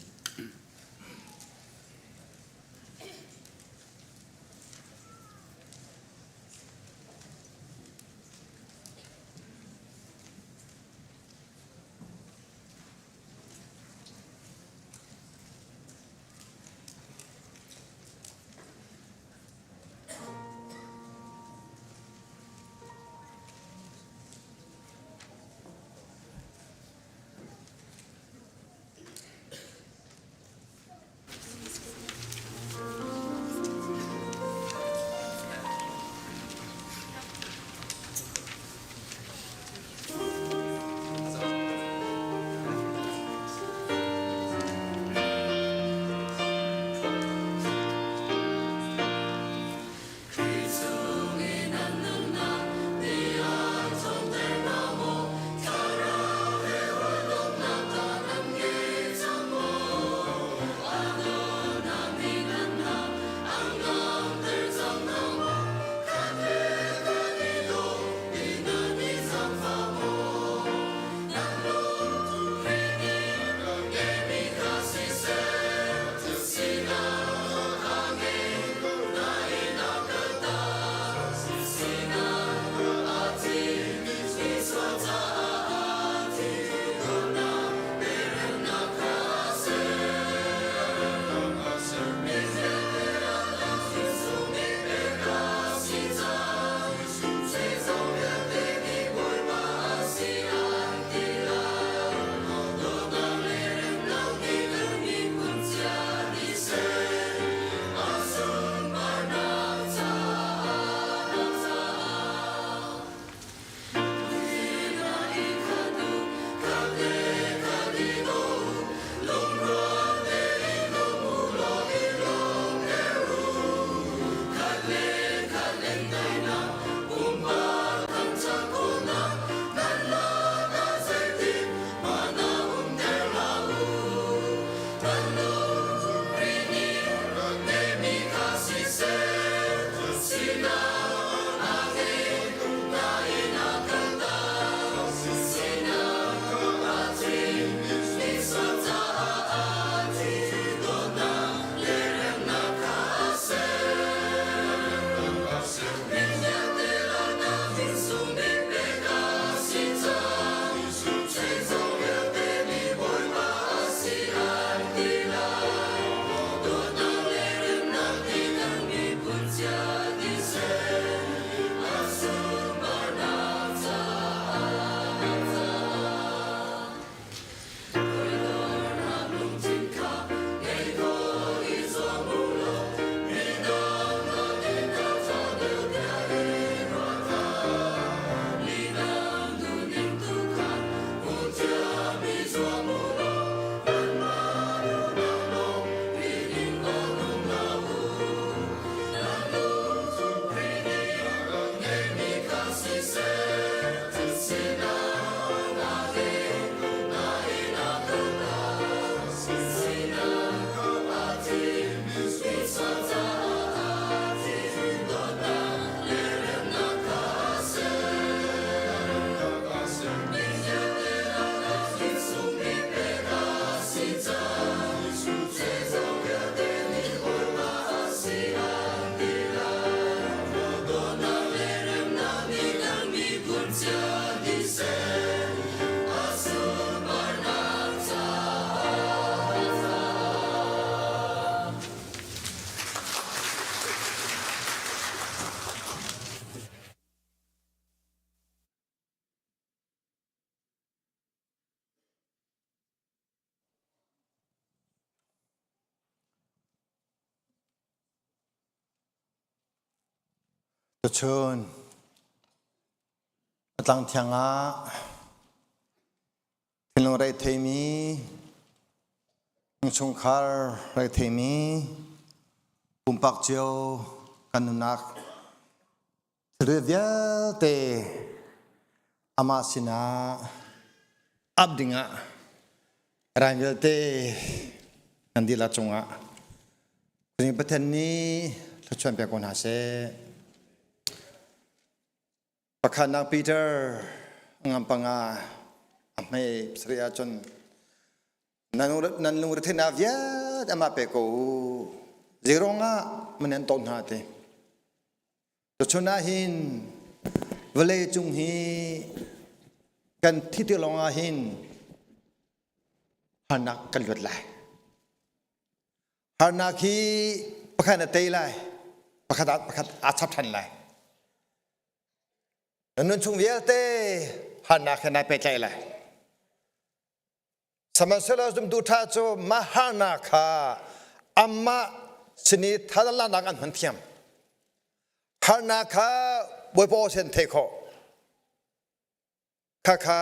Tuchun a tlang thiang ah thinlung reitheimi, innchungkhar reitheimi, pumpak cio kan nunnak thilri vialte amah sinah ap dingah rai vialte nan dihlak cungah Pathian nih thluachuah pek ko hna seh. Pakhatnak Peter ngam panga a hmei pasarih ahcun nan lungretheihnak vialte amah pe ko u. Zeiruang ah man an ton hna ti. Tuchun ah hin vawlei cung hi kan thi ti lawng ah hin harnak kan luat lai. Harnak hi pakhat na tei lai, pakhat ah pakhat aa chap ṭhan lai. Na nun chung vialte harnak he nai pehtlaih lai. Sihmanhsehlaw zumtu ṭha cu mah harnak kha amah sin i thalanak an hman thiam. Harnak kha Bawipa aw sin theih khawh. Khakha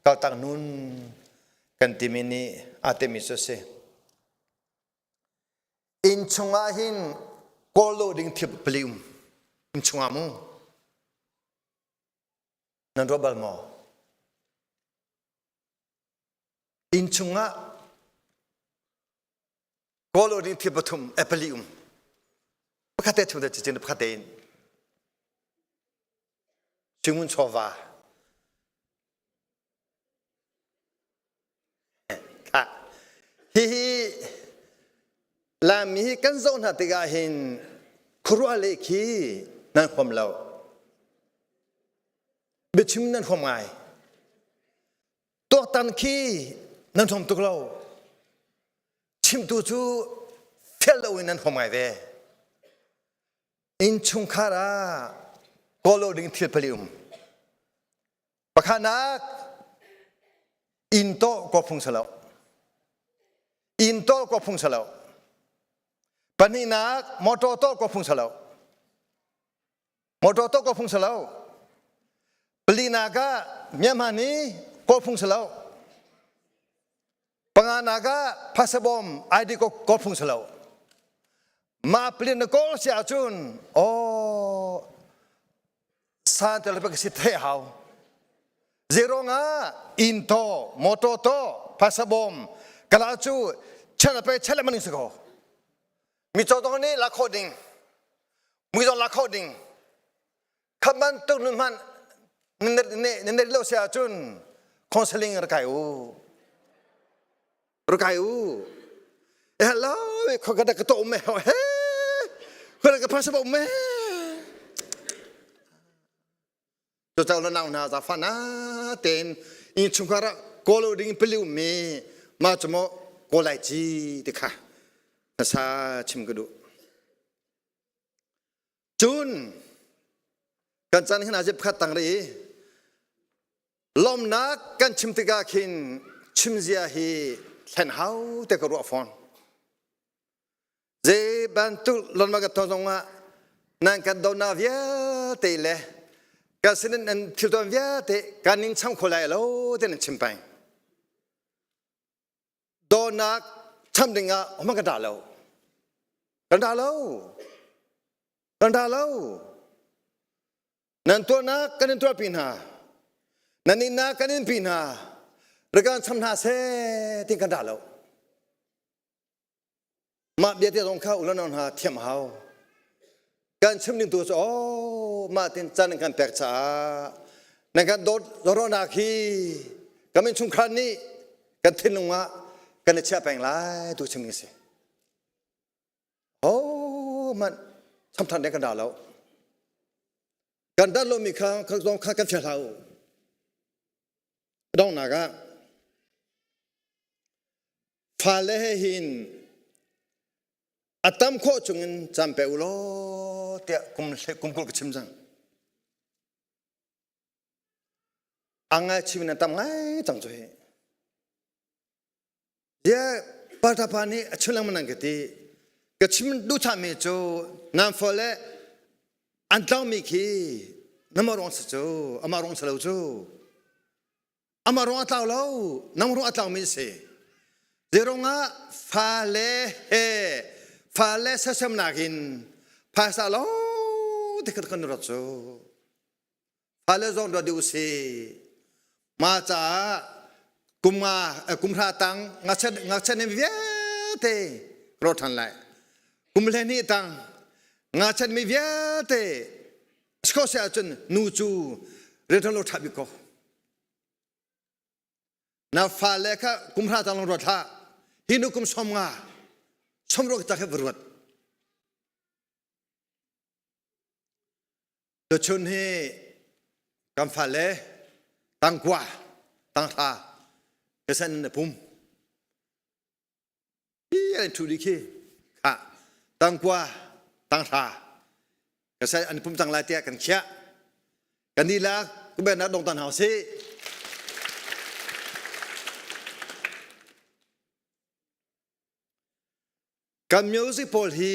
kaltak nun kan timi nih aa timi cu a si. Inn chungah hin kawl lo ding thil pali um. Inn chungah mu. Nan ruat bal maw? Inn chungah kawl lo ding thil pathum eh pali um. Pakhat te chung te cicin pakhat tein. Singun chawva. Hihi Laimi hi kan zoh hna tikah hin khuaruah leh khi nan huam lo. Biachim nan huam ngai. Tuaktan khi nan huam tuk lo. Chimtu cu fel lo in nan huam ngai ve. Innchungkhar ah kawl lo ding thil pali um. Pakhatnak inn tawh kaw phung si lo. Inn tawh kaw phung si lo. Pahnihnak motor tawh kaw phung si lo. Motor tawh kaw phung si lo. Palinak ah Myanmar ni kaw phung si lo. Panganak ah phasabawm ID ko kawl phung si lo. Mah plin na kawl si ahcun aw san tel pe si the hau. Zero nga inn to motor to phasabawm kala cu chan pe chan maning si ko. Mi chaw dong nih la kho ding. Mui zong la kho ding. Khat bantuk nun hmanh nan ne lo si ahcun counseling rak kai u. Rak kai u. E hello, khoi ka ka to me he. Khoi ka phasa me. Cu cau la nau hna za fa na ten in chungkhar ah kolo ding paliu mi ma chu mo ko lai chi ti kha na sa chim ka duh. Cun kan chan hin azip khat tang ri lawmnak kan chim tikah khin chimzia hi thlen hau te ka ruah fawn. Zei bantuk lon ka ton zongah nan kan dona vialte le kan sinin nan thil tuan vialte kan ning cham kho lai lo te nan chim peng. Dawtnak cham dingah hmang kan dah lo. Kan dah lo. Kan dah lo. Nan tuahnak kan in tuahpi hna. Nan innak kan in pi hna. Rikan cham hna seh ti kan dah lo. Mah bia te zong kha ulanau hna thiam hau. Kan chim ding tu cu oh mah tin can kan pek caah nan kan dawt rawnak hi kan min chungkhar nih kan thinlung ah kan i chiah peng lai tu chim ding si. Oh man chamthan de kan da lo. Kan dat lomi kha zong kha kan fial hlah u. Donghnak ah fale he hin a tam khawh chungin cam pe u law tiah kum kum kul ka chim cang. A ngai chim in an tam ngai cang cu hi. Ye parta pa nih a chim lengmang nan ka ti. Ka chim duh mi cu nan fale. An tlangmi khi namah ruang si cu, amah ruang si lo cu. Amah ruang a tlau lo, nang ruang a tlaumi si. Zeirungah fale he fale sersiamnak in phaisa lawng te khat kan rat cu. Fale zong ruat dih usih. Mah caah kum nga kum hra tang ngakchia ngakchia nih vialte rawt ṭhan lai. Kum 12 tang ngakchia mi vialte sikho ahcun nu cu rianṭuan lo ṭha bik ko. Na fale kha kum hra tang lawng ruat hlah. Hi nu kum 50 sawmruak ta kha va ruat. Tuchun hi kan fale tangkua tanghra kesen na pum hi an thu dih khi kha tangkua tanghra kesen an pum cang lai tiah kan khiah kan ni la kuben nak dong tan hau si Kan music pawl hi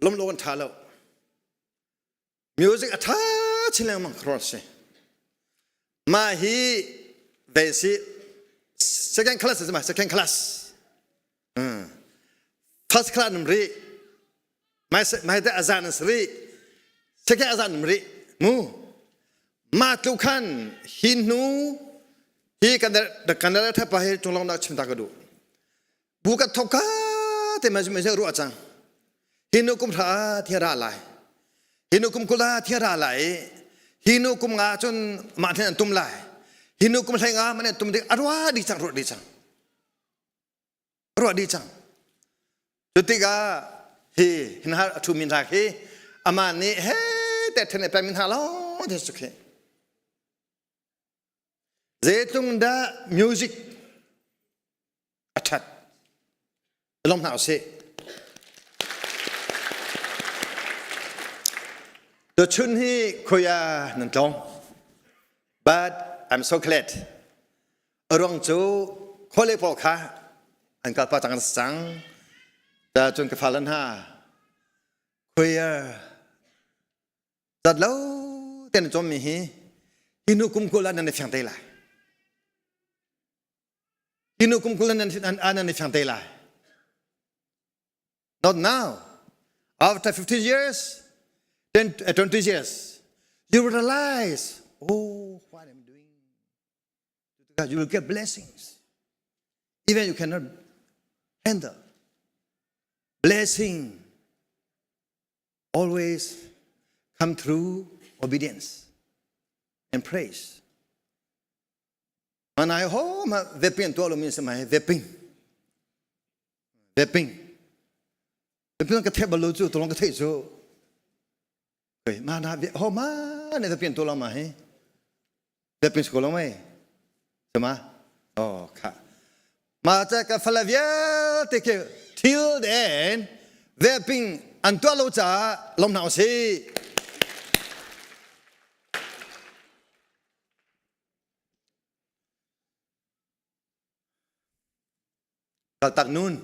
lomlo an ṭha lo. Music a ṭha chin lengmang khror si. Mah hi ve si second class si ma second class. First class num ri. Mai mai te azan an ri. Second azan num ri. Mu. Ma tlu khan hin hnu hi kan kan thapa hi tunglong nak chim ta ka duh. Bu ka thok ka te ma ma ruah cang. Hi nu kum hra thia ra lai. Hi nu kum kula thia ra lai. Hi nu kum nga cun mah then an tum lai. Hi nu kum hlei nga man an tum ding arwa di cang ruah di cang. Ruah di cang. Cu tikah hi hin har a thu min hna khi ama nih he te then e pe min hna lo te su khi. Zeitlung dah music a ṭhat lawm hna usih. Tuchun hi khoia nan tlawng. But I'm so glad. A ruang cu khole pawl kha an kalpa cang an cang. Ta cun ka fale hna khoia zat lo ten cawmmi hi hi nu kum kul ah nan i fiang te lai. Hi nu kum 20 nan nan i fiang te lai. Not now. After 15 years, 10, 20 years, you will realize, oh, what I'm doing. You will get blessings. Even you cannot handle. Blessing always come through obedience and praise. Manai ho ma veping tuah lomi si mai veping. Veping. Veping ka theih bal lo cu tulong ka theih cu. Koi ma na ho ma ne veping tuah lo ma hi. Veping si ko lo mei. Sama. Oh kha. Ma cha ka fala vialte ke till the end veping an tuah lo caah lom hna usih. Kaltak nun.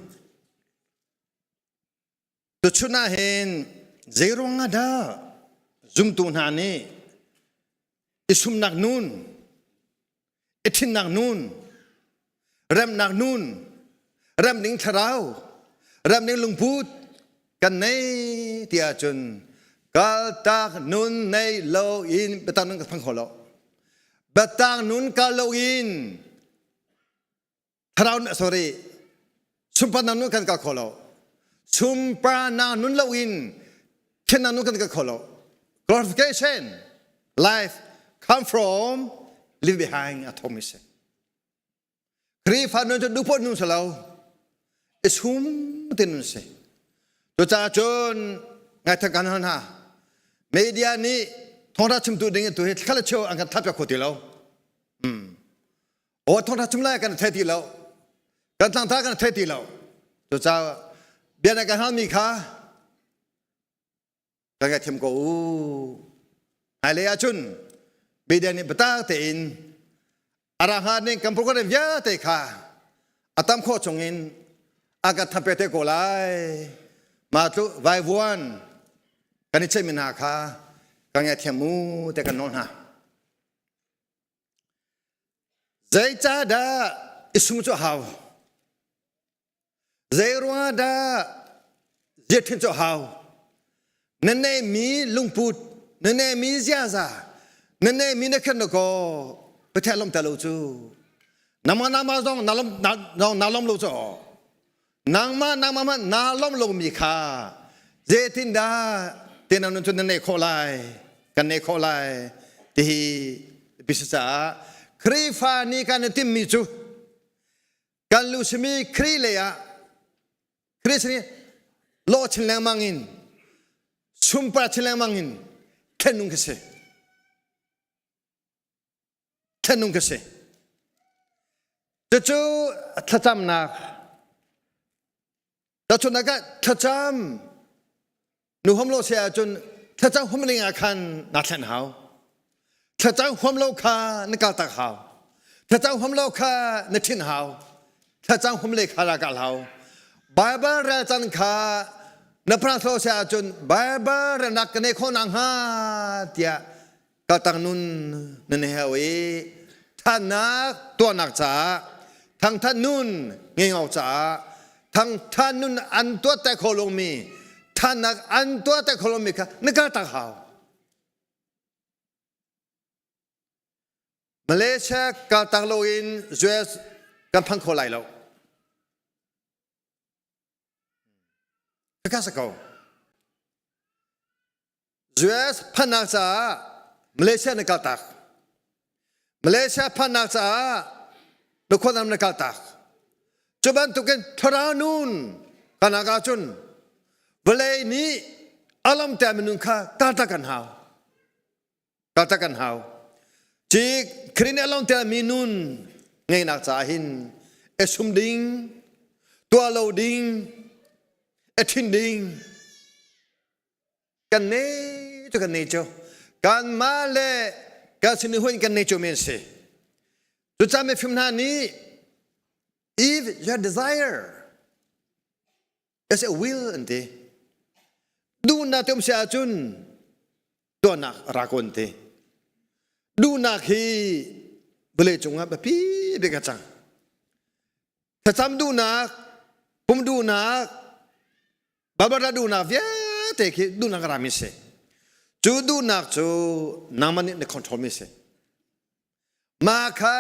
Tuchun ah hin zeiruang ah dah zumtu hna nih i sumnak nun, i thinnak nun, remnak nun, remning thlarau, remning lungput kan nei ti ahcun kaltak nun nei lo in biatak nun ka phang kho lo. Biatak nun kal lo in thlarau sorry sunparnak nun kan kal kho lo. Sunparnak nun lo in thiannak nun kan kal kho lo. Glorification life come from leave behind a thawngmi si. Khrihfa nun cu duhpoh nun si lo. I sum te nun si. Cucaah cun ngaithang kan hal hna. Media nih thawngtha chimtu ding in tu hi thla le cheu an kan thap kho ti lo. Hmm. Aw thawngtha chim lai kan thei ti lo. Kan tlangta kan thei ti lo. Cucaah bia na kan halmi kha kan ngaithiam ko u. Hmailei ahcun media nih biatak tein a ra hnga ning kan program vialte kha a tam khawh chungin a kan thampe te ko lai. Mah cu vaivuan. Kan i ceihmi hna kha kan ngaithiam u te kan nawl hna. Zeicahdah i sung cu a hau? Zei ruangah dah ziaṭhin cu a hau? Na neihmi lungput, na neihmi ziaza, na neihmi na khen kaw Pathian lawmter lo cu. Nangmah nangmah zong na lawm na lawm lo cu. Nangmah nangmah hmanh naa lawm lomi kha zeitindah te na nun cu na neih khawh lai, kan neih khawh lai tihi bisa caah Khrihfa nih kan i timmi cu kan lu simi Khrih lei ah Khrih sin lawh chin lengmang in sunpar chin lengmang in thlen ka si thlen ka si cucu thlacamnak tahchunhnak ah thlacam Nu huam lo si ahcun thlacam huam ning ah khan naa thlen hau. Thlacam huam lo kha na kaltak hau. Thlacam huam lo kha na ṭhin hau. Thlacam huam le kha ra kal hau. Bible rel can kha na prank lo si ahcun Bible relnak ka nei khawh nakhnga tiah kaltak nun nan heu i thannak tuahnak caah thangthat nun ngei caah thangthat nun an tuah te kho lomi thannak an tuah te kho lomi kha na kaltak hau Malaysia kaltak loin US kan phang kho lai lo Ka sa ko. US phannak caah Malaysia na kaltak. Malaysia phannak caah na khuanam na kaltak. Cu bantukin thlarau nun kanak ahcun vawlei nih alam te minung kha kaltak kan hau. Kaltak kan hau. Ci Khrih nih alam te mi nun ngeinak caah hin esum ding, tuah lo ding, ethin ding, kan nei cu kan nei cu kanmah le kan sin huin kan nei cu men si cucaah mifim hna nih if your desire is a will an ti duhnak te um si ahcun tuahnak ra ko an ti duhnak hi vawlei cungah biapi bik a cang thlacam duhnak pum duhnak Babara duhnak vialte khi duhnak a rami si. Cu duhnak cu nangmah nih na control mi si. Mah kha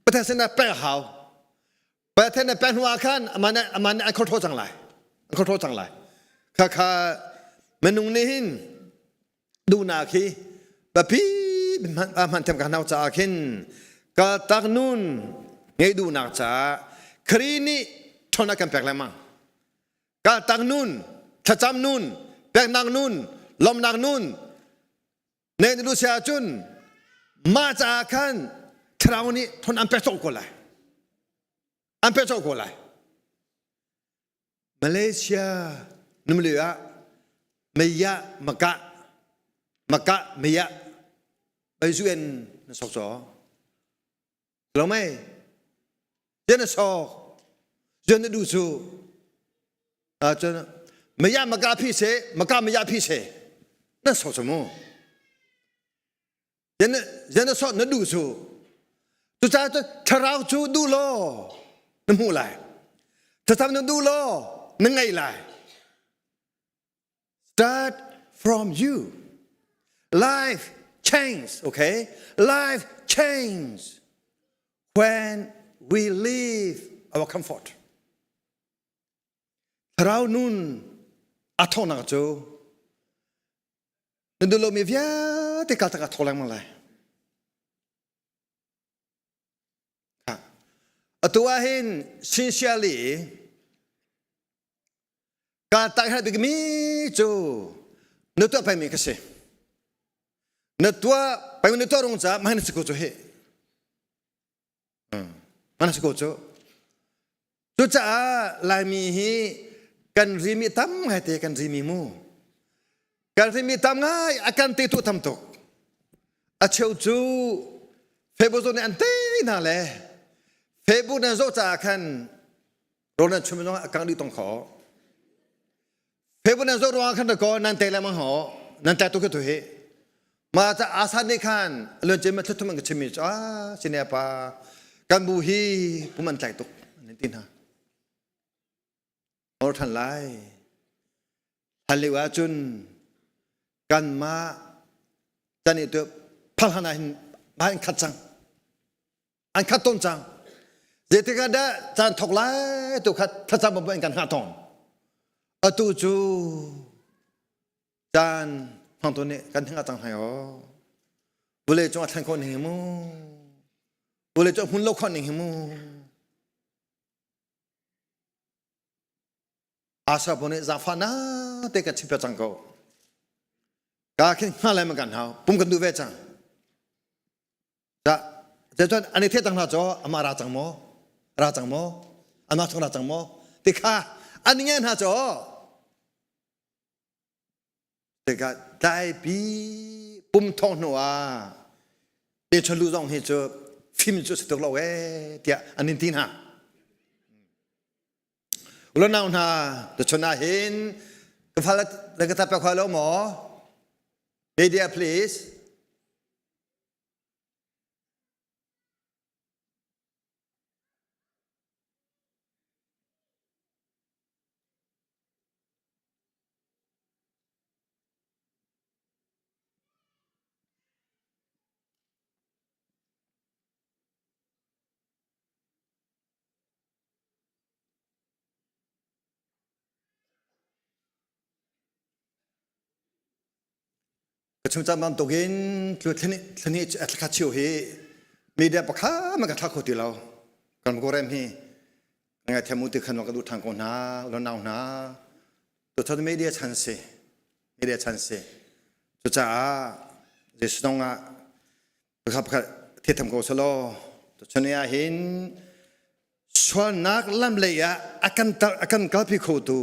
Pathian sinah pek hau. Pathian na pek hnu ah khan amah nih amah nih an control cang lai. An control cang lai. Kha kha minung nih hin duhnak hi papi hman thiam ka hnau caah khin ka tak nun ngei duhnak caah Khrih nih ṭhawn a kan pek lengmang. Ka tak nun, thlacam nun, peknak nun, lawmhnak nun ne na duh si ahcun mah caah khan thlarau nih ṭhawn an pek cawk ko lai. An pek cawk ko lai. Malaysia numli ah meiah makah makah meiah mei zu in na sok caw lo mei zian na sok zian na duh cu cun meiah makah phi se makah meiah phi se na sok cu mu Zian na sawt na duh cu. Cucaah cun thlarau cu duh law na hmuh lai. Thlacam na duh law na ngei lai. Start from you. Life change, okay? Life change when we leave our comfort. Thlarau nun a thawknak cu Na duh lomi vialte kal tak ah tho lengmang lai. Atu ah hin sincerely ka tak har bikmi cu na tuah pengmi ka si. Na tuah peng na tuah rung ca mah na si ko cu hi. Mana si ko cu. Cucaah Laimi hi kan rimi tam ngai te kan rimi mu. Kan rimi tam ngai a kan te tu tam tuk. A cheu cu Facebook zong nih an tei hna le Facebook nan zoh caah khan rawl nan chum zong a kang dih tong kho. Facebook nan zoh ruangah khan ko nan te lengmang ho nan tlai tuk tu hi ma ca asa nih khan lun cem thluthum an ka chimmi cu ah sine pa kan bu hi pum an tlai tuk an ti hna or than lai hal lio ahcun kanmah tan i tu phal hana hin hin khat cang an khat tawn cang zeitik ah dah caan thok lai tu khat thlacam bang in kan hngah tawn atu cu caan hmang tu nih kan hngah cang hai o vawlei cung a thlen khawh ning hi mu vawlei cung hmun lo khawh ning hi mu Asa bu nih zaangfah na te kan chim cang ko. Ka khin hnga lai man kan hau pum kan duh ve cang. Da cun an i the cang hna cu amah ra cang maw? Ra cang maw? Amah chung ra cang maw? Ti kha an nge hna cu tikah tlaipi pum thong hnu ah te lu zong hi cu fim cu si tuk lo ee tiah an in ti hna. Ulanau hna tuchun ah hin ka fal le ka tap khoi lo maw? Media please. Ka chung caan bantukin thlani thlakhat cheu hi media pakhat man ka thla kho ti lo. Kan program hi ngai thiam u ti khan ka duh ṭhan ko hna, ulo nau hna. Tuchan media chan si, media chan si. Cucaah Jesuh dong ah pakhat pakhat thitham ko selaw tuchan ah hin sualnak lam lei ah a kan a kan kalpi khotu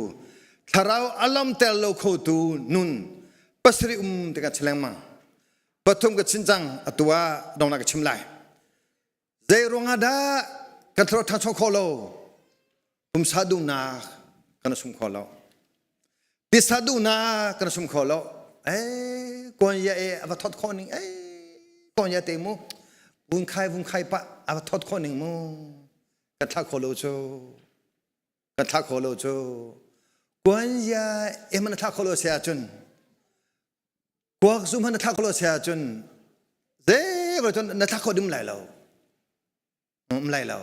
thlarau a lamter lo khotu nun pasarih um ti kan chim lengmang pathum ka chin cang atu ah dongnak ka chim lai zei ruangah dah kan thlarau ṭhangcho kho lo pumsa duhnak kan sum kho lo tisa duhnak kan sum kho lo eh kon ya e ava thot kho ning eh kon ya te mu vun khai vun khai pa ava thot kho ning mu kan thla kho lo chu kan thla kho lo chu kuan ya e man thla kho lo se ahcun kuak zum han thla kho lo se ahcun zei cun na thla kho dim lai lo um lai lo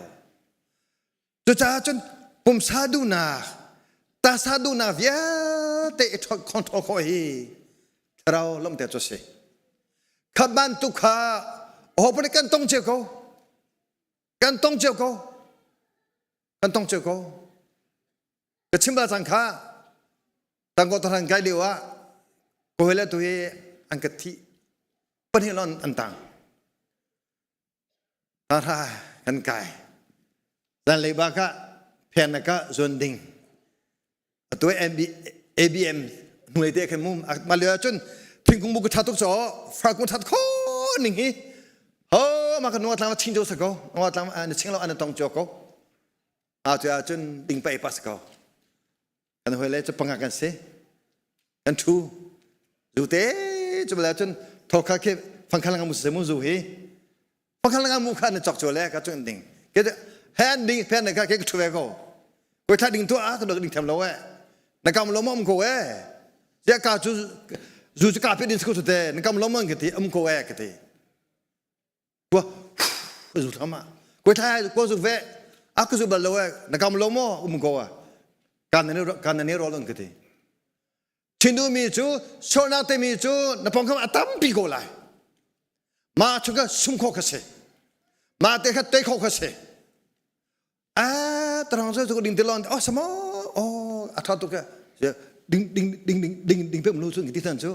cucaah cun pumsa duhnak tasa duhnak vialte i control khawh hi thlarau lawmhter cu a si kha bantuk kha aho paoh nih kan tong cio ko kan tong cio ko kan tong cio ko ka chim bal cang kha tangkaw tahan kai lio ah ka hawi le tu hi an ka thih pahnih lon an tang Hra kan kai. Zanlei bak ah phen ka zuan ding. Atu MB, ABM hnuai te khan mum ma lio cun thingkung bu ka tha tuk cho far kung that kho ning hi ho ma ka nuwa tlang ching jo sa ko nuwa tlang an ching lo an tong cho ko a chu cun ding pai pas ko kan hoi le chu panga kan si kan thu zu te chu bala cun thokha khi fangkhal nga mu se mu zu hi fangkhal nga mu kha na chok chu le ka chu ding ke he an ding phen ka ke thu ve ko ko tha ding tu a ka ding tham lo e na kam lo mom ko e ya ka chu zu chu ka pe din ku te na kam lo mon ke ti am ko e ke ti Kua zu thama. Kua thai kua zu ve. A ku zu bal lo e na kam lo mo um ko a. Kan ne kan ne ro lon kati. Chindu mi cu sualnak te mi cu na pongkam a tampi ko lai. Ma chu ka sum kho ka se. Ma te kha te kho ka se. A tarang zo ding te lon oh samo oh a tha tu ka ding ding ding ding ding ding pe mlu chu ti tan chu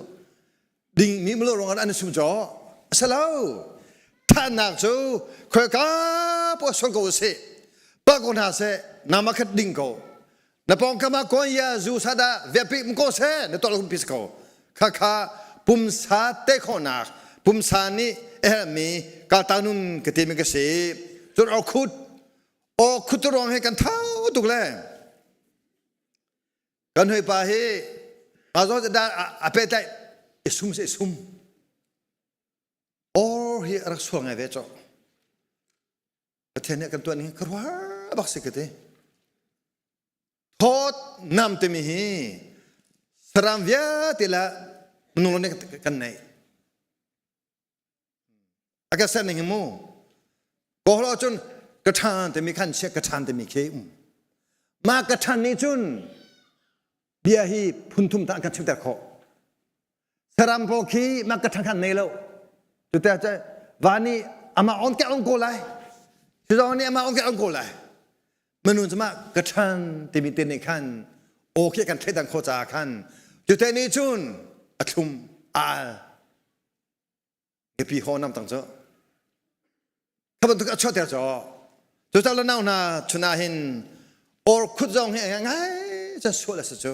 ding mi mlo rong an sum cho salo thanak chu khoi ka po sol ko se pa ko na se nama khat ding ko na pong kama kon ya zu sada vepi mko se na tol hum pis ko kha kha pumsa te kho nak pumsa ni eh mi ka ta nun ka ti mi ka si cun o khut o khut ruang he kan thau tuk le kan hoi pa hi. Ma zo da a pe tlai i sum se sum. Or hi rak sual ngai ve cho. Pathian nih kan tuan ning ka ruah bak si ka ti. Thawt nam timi hi saram vialte la minung nih kan nei. A ka ser ning hi mu. Kawhlo cun ka ṭhan timi khan chia ka ṭhan timi khi um. Mah ka ṭhan nih cun bia hi phunthum ta kan chimter khawh. Saram pawl khi mah ka ṭhan khan nei lo. Cute cun va nih amah on ke on ko lai. Sizong nih amah on ke on ko lai. Minung cu mah ka ṭhan timi te nih khan aw khi kan thleidan khawh caah khan cute nih cun a thlum a al. Mipi ho nam tang cu. Kha bantuk a chuahter cu. Cu ca nau hna chun ah hin or khut zong hi ngai ca sual a si cu.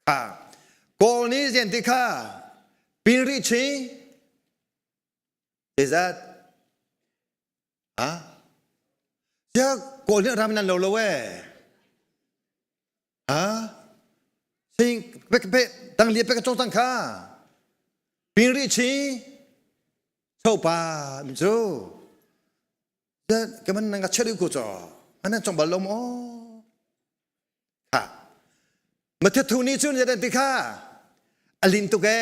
Kha Kawl nih zian ti kha pin ri chi zeizat a sia Kawl nih ram nan lo lo e a sing pe pe tang lia pe ka chong tang kha pin ri chi chopa mi cu ke man nang ka cheru ko cho anan chong bal lo mo kha ma the thu ni chun zan ti kha alin tuk e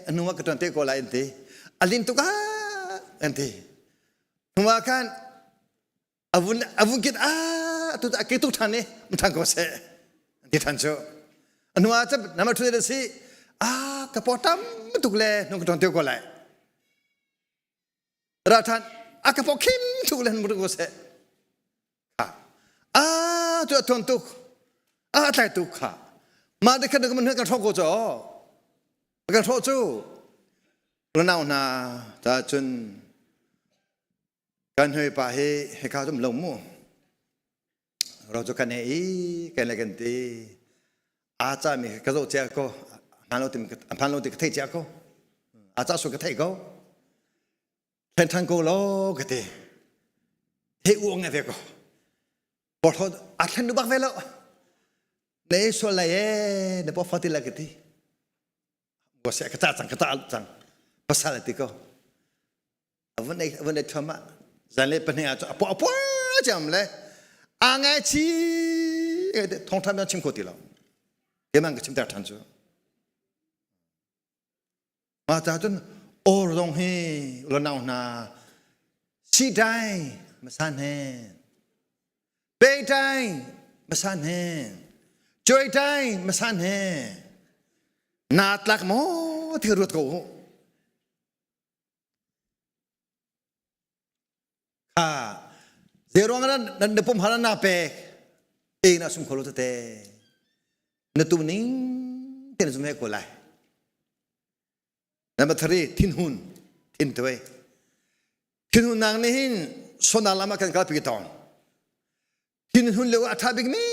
anuwa ka ton te ko lai an ti alin tuk a an ti nuwa khan avun avun kit a tu ta ke tu than ni than ko se ti than chu anuwa cha nama thu de si a ka po tam tuk le nu ka ton te ko lai ra than a ka po khim tuk le nu ko se kha a tu a thon tuk a tlai tuk kha ma de khan ka man ka thok ko cho ka thok chu nau hna ta chun Kan hoi pa hi hika zum lo mu. Ro cu kan he i kan le kan ti. A ca mi ka zoh cia ko. Hman lo ti hman lo ti ka thei cia ko. A ca su ka thei ko. Thlen than ko lo ka ti. He uang nge ve ko. Porhlawt a thlen du bak ve lo. Ne sual lai e ne po fati la ka ti. Ka ka ca cang ka ca cang. Pasal ti ko. Avun ei avun ei thama zan le pahnih ah a puah puah chiam le a ngai chi thong tham chim kho ti lo keimah ka chim ter than cu ma ta cun or zong hi lonau hna si dai masan he pe dai masan he choi dai masan he na tlak maw ti ruat ko Kha zeiruang ah nan na pum hal na pek e na sum kholo tete na tu ning te na zum he ko lai number 3 thinhun thin tuai thinhun nang nih hin sona lama kan kal pi tong thinhun leo a tha bik mi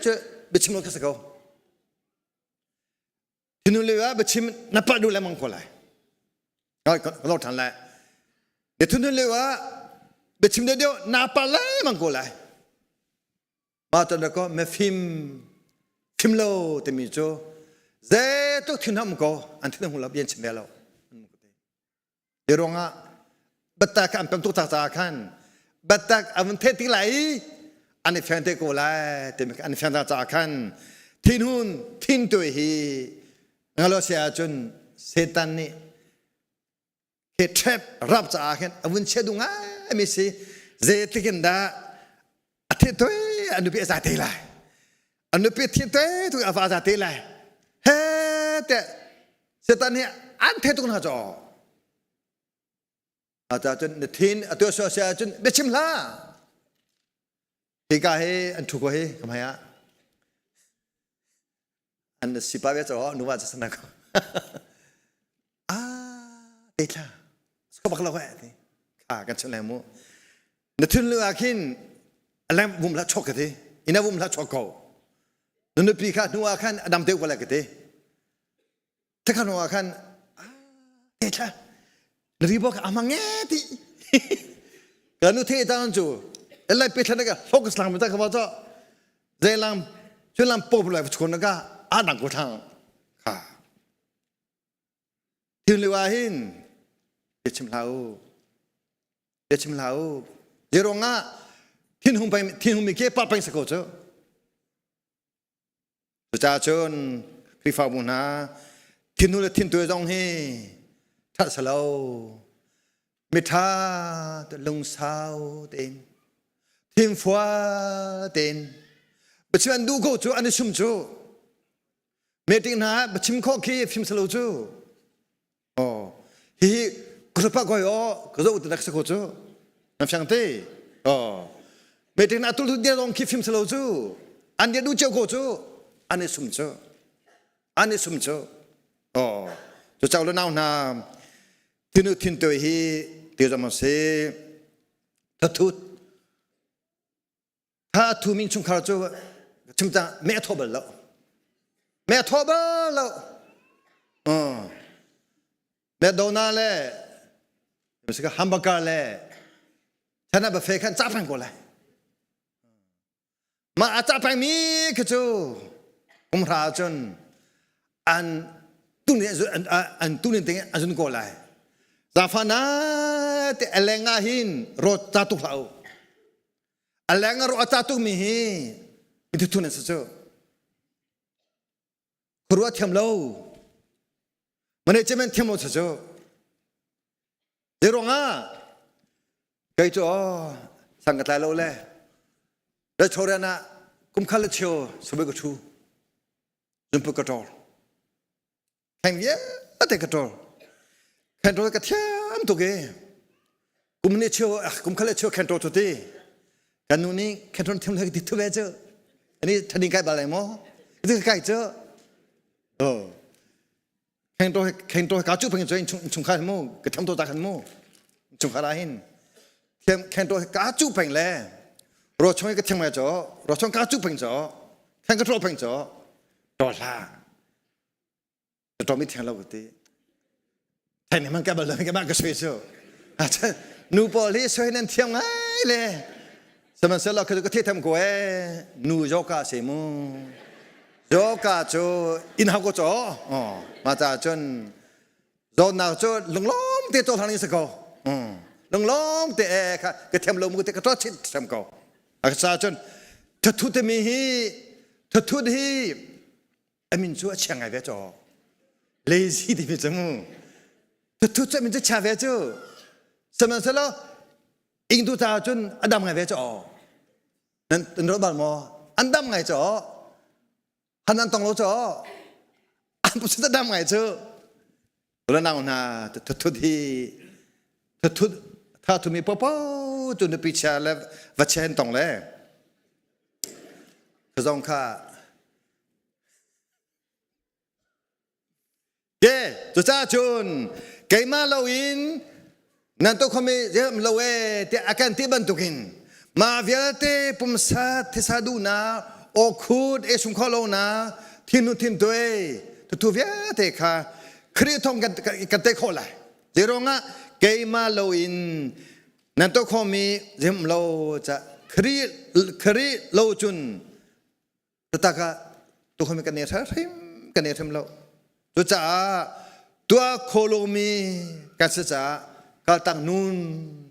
chu biachim lo ka sa ko Thinhun lio ah biachim na palh duh lengmang ko lai. Ka lo ṭhan lai. Na thinhun lio ah biachim deuh na palh lengmang ko lai. Mah ton ko mifim fim lo timi cu zeitluk thinham ko an thin hung lo bian chim ve lo. Hi ruangah biatak an pem tuk caah khan biatak an vun theih tik lai i an i fiang te ko lai timi an i fiang caah khan thinhun thintuai hi ngalo si ahcun Satan nih he trap rap caah khan a vun chia duh ngai mi si zeitluk in dah a thih toi a nupi a za te lai a nupi thih toi tu a va za te lai he te Satan hi an the tuk hna caw ata cun na thin a tuah sual sia cun biachim hlah hika hi an thu ko hi ka hmai ah an sipa ve caw nuva ca sana ko ah te thla sko bak lo he kha kan chun le mu na thun lu ah khin alam vum la chok ka ti ina vum la chok ko na nupi kha hnu ah khan adam deuh ko la ka ti thakhan ah khan te thla na ri bok amang nge ti ka nu the ta cu elai pe thla na ka focus lang ta ka ba cho zelam chulam pop lai chon na ka. a dang ko thang kha thin lio ah hin bia chim hlah u bia chim hlah u zeirong ah thinhung peng thinhung mi ke pa peng sa ko cu cucaah cun Khrihfabu hna thinhung le thintuai zong hi that salo mitha lungsau tein thinfua tein Pathian duh ko cu an i sum cu meeting hna ah chim khawh khi fim salo cu oh hihi ka koi o ka zo te dak ko cu na fiang te oh meeting na tul tu dia dong khi fim salo cu an dia du cheu ko cu an i sum cu an i sum cu oh cu chau le nau hna thinu thin toi hi ti zong se thathut Tha a thumi innchungkhar cu chim cang meh a thaw bal lo. Meh a thaw bal lo. Uh. McDonald le hamburger le chana buffet khan ca peng ko lai. Mah a ca peng mi khi cu kumhra cun an tunin an tunin ting an zun ko lai. Zafa na te aleng ah hin rawt ca tuk hlah u. A leng a rawh a ca tukmi hi mithutthun an si cu. Khuaruah thiam lo. Management thiam lo si cu. Zei ruangah kei cu aw sang ka tlai lo le restaurant ah kum khal le cheu sabai ka thu zumpu ka tor Kheng vialte ka ṭol. Khen ṭol ka thiam tuk i kum ni cheu kum khat le cheu khen ṭol cu ti. Kan nu nih khen ṭol thiam le ti thu ve cu. Ani thaning kai bal lai maw? Ti kai cu. Oh. Khen ṭol khen ṭol ka chu phang cu chungkhar mu ka thiam to ta khan mu. Chungkhar ah hin thiam khen ṭol ka chu phang le ro chung ka thiam ngai cho ro chung ka chu phang cho khen ka ṭol phang cho ṭol hlah Ṭawm i thiang lo ka ti. Thai nih man ka bal lo ka mah ka soi cu. Nu pawl hi soi nan thiam ngai le. Sihmanhsehlaw ka ka tham ko ee. Nu joka se mu. Joka cu in hau ko cho. Ma ca cun zawtnak cu lunglawm te to hlang in si ko. Lunglawm te e kha ka thiam lo mu te ka to chin thiam ko. A ca cun thathu te mi hi thathu hi a min cu a chia ngai ve caw lazy timi cu mu thuthut cu a min cu chia ve cu sihmanhsehlaw ingtu caah cun a dam ngai ve caw nan nan ruat bal maw an dam ngai caw han an tong lo caw an pusit a dam ngai cu nau hna thuthut hi thuthut tha thumi popo cu nupi chia le va chia hin tong le zong kha Ke cucaah cun keimah loin nan to khomi zeim lo e tiah a kan ti bantukin mah vialte pumsa thisa duhnak awkhut e sung kho lo na thin nu thin tuai thu vialte kha Khrih thawng kan kan te khawh lai zeirongah keimah loin nan to khomi zeim lo ca Khrih Khrih lo cun Taktak ah tukham kan nei hrim kan nei hrim lo. Cucaah tuah kho lomi kan si caah kaltak nun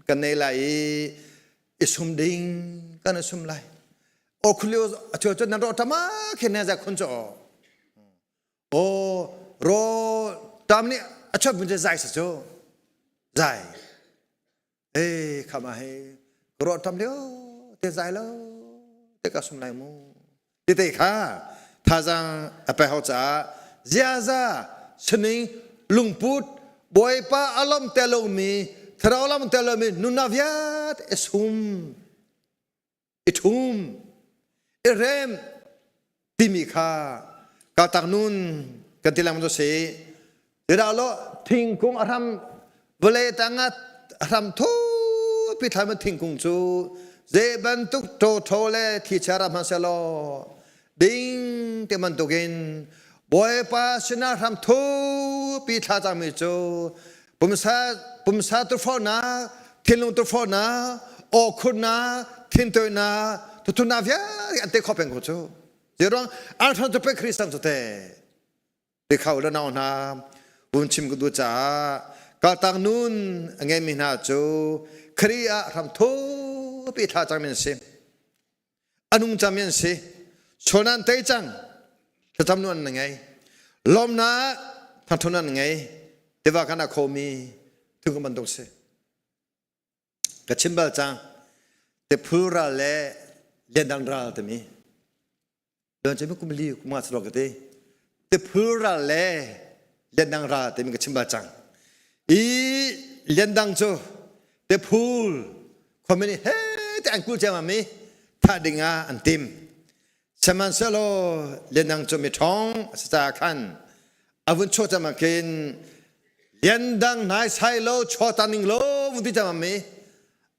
kan nei lai i i sum ding kan i sum lai. O khulio a chu cu nan ro tama khin ne za khun cho. O ro tam nih a chot bun zai sa chu. Zai. Hey khama he ro tam lio te zai lo te ka sum lai mu ti te kha thazang a pe hau caah ziaza sining lungput bawipa alom te lomi thlarau lam te lomi nunnak vialte i sum i ṭhum i rem timi kha kaltak nun kan ti lengmang cu si Zeidah lo thingkung a hram vawlei tangah a hram thupi thlai thingkung cu zei bantuk ṭawṭhaw le thlichia ram hmanhsehlaw ding te bantukin Bawipa sinah hram thupi thla cangmi cu pumsa pumsa turforhnak thinlung turforhnak awkhurnak thintoinak thuthunnak vialte an te khawh peng ko cu. Zeruang arthon cu pe Christian cu te. Te khau le nau hna vun chim ka duh caah kaltak nun a ngeimi hna cu Khrih ah hram thupi thla cangmi an si. A nung cangmi an si. Sual an tei cang. Thlacam nu an ngei. Lawmnak thangthun an ngei. Tiva kan a khomi thung bantuk si. Ka chim bal cang. Tiphul ral le liandang ral timi. Don chim kum li kum nga salo ka ti. Tiphul ral le liandang ral timi ka chim bal cang. I liandang cu tiphul khuami nih he te an kul ciammam i thah ding ah an tim. Sihmanhsehlaw liandang cu mi ṭhawng a si caah khan a vun chuah cang khin liandang naisai lo chaw ta ning lo vun ti cang mi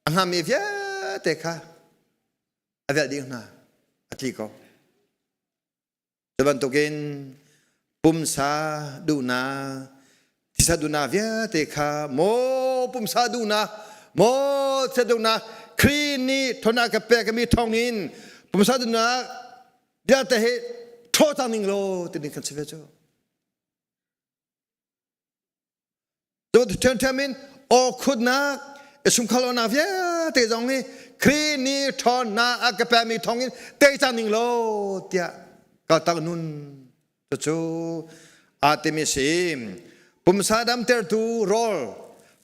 a hngami vialte kha a velh dih hna a tli ko. Cu bantukin pumsa duhnak, thisa duhnak vialte kha maw pumsa duhnak, maw thisa duhnak, Khrih nih ṭhawnnak ka pekmi thawngin pumsa duhnak vialte hi ṭhaw cang ning law timi kan si ve cu. Ṭhiamṭhiam in awkhutnak sumkhal vialte zong hi Khrih nih ṭhawnnak a ka pekmi thawngin tei cang ning law tiah kaltak nun cucu aa timi si. Pumsa damtertu rawl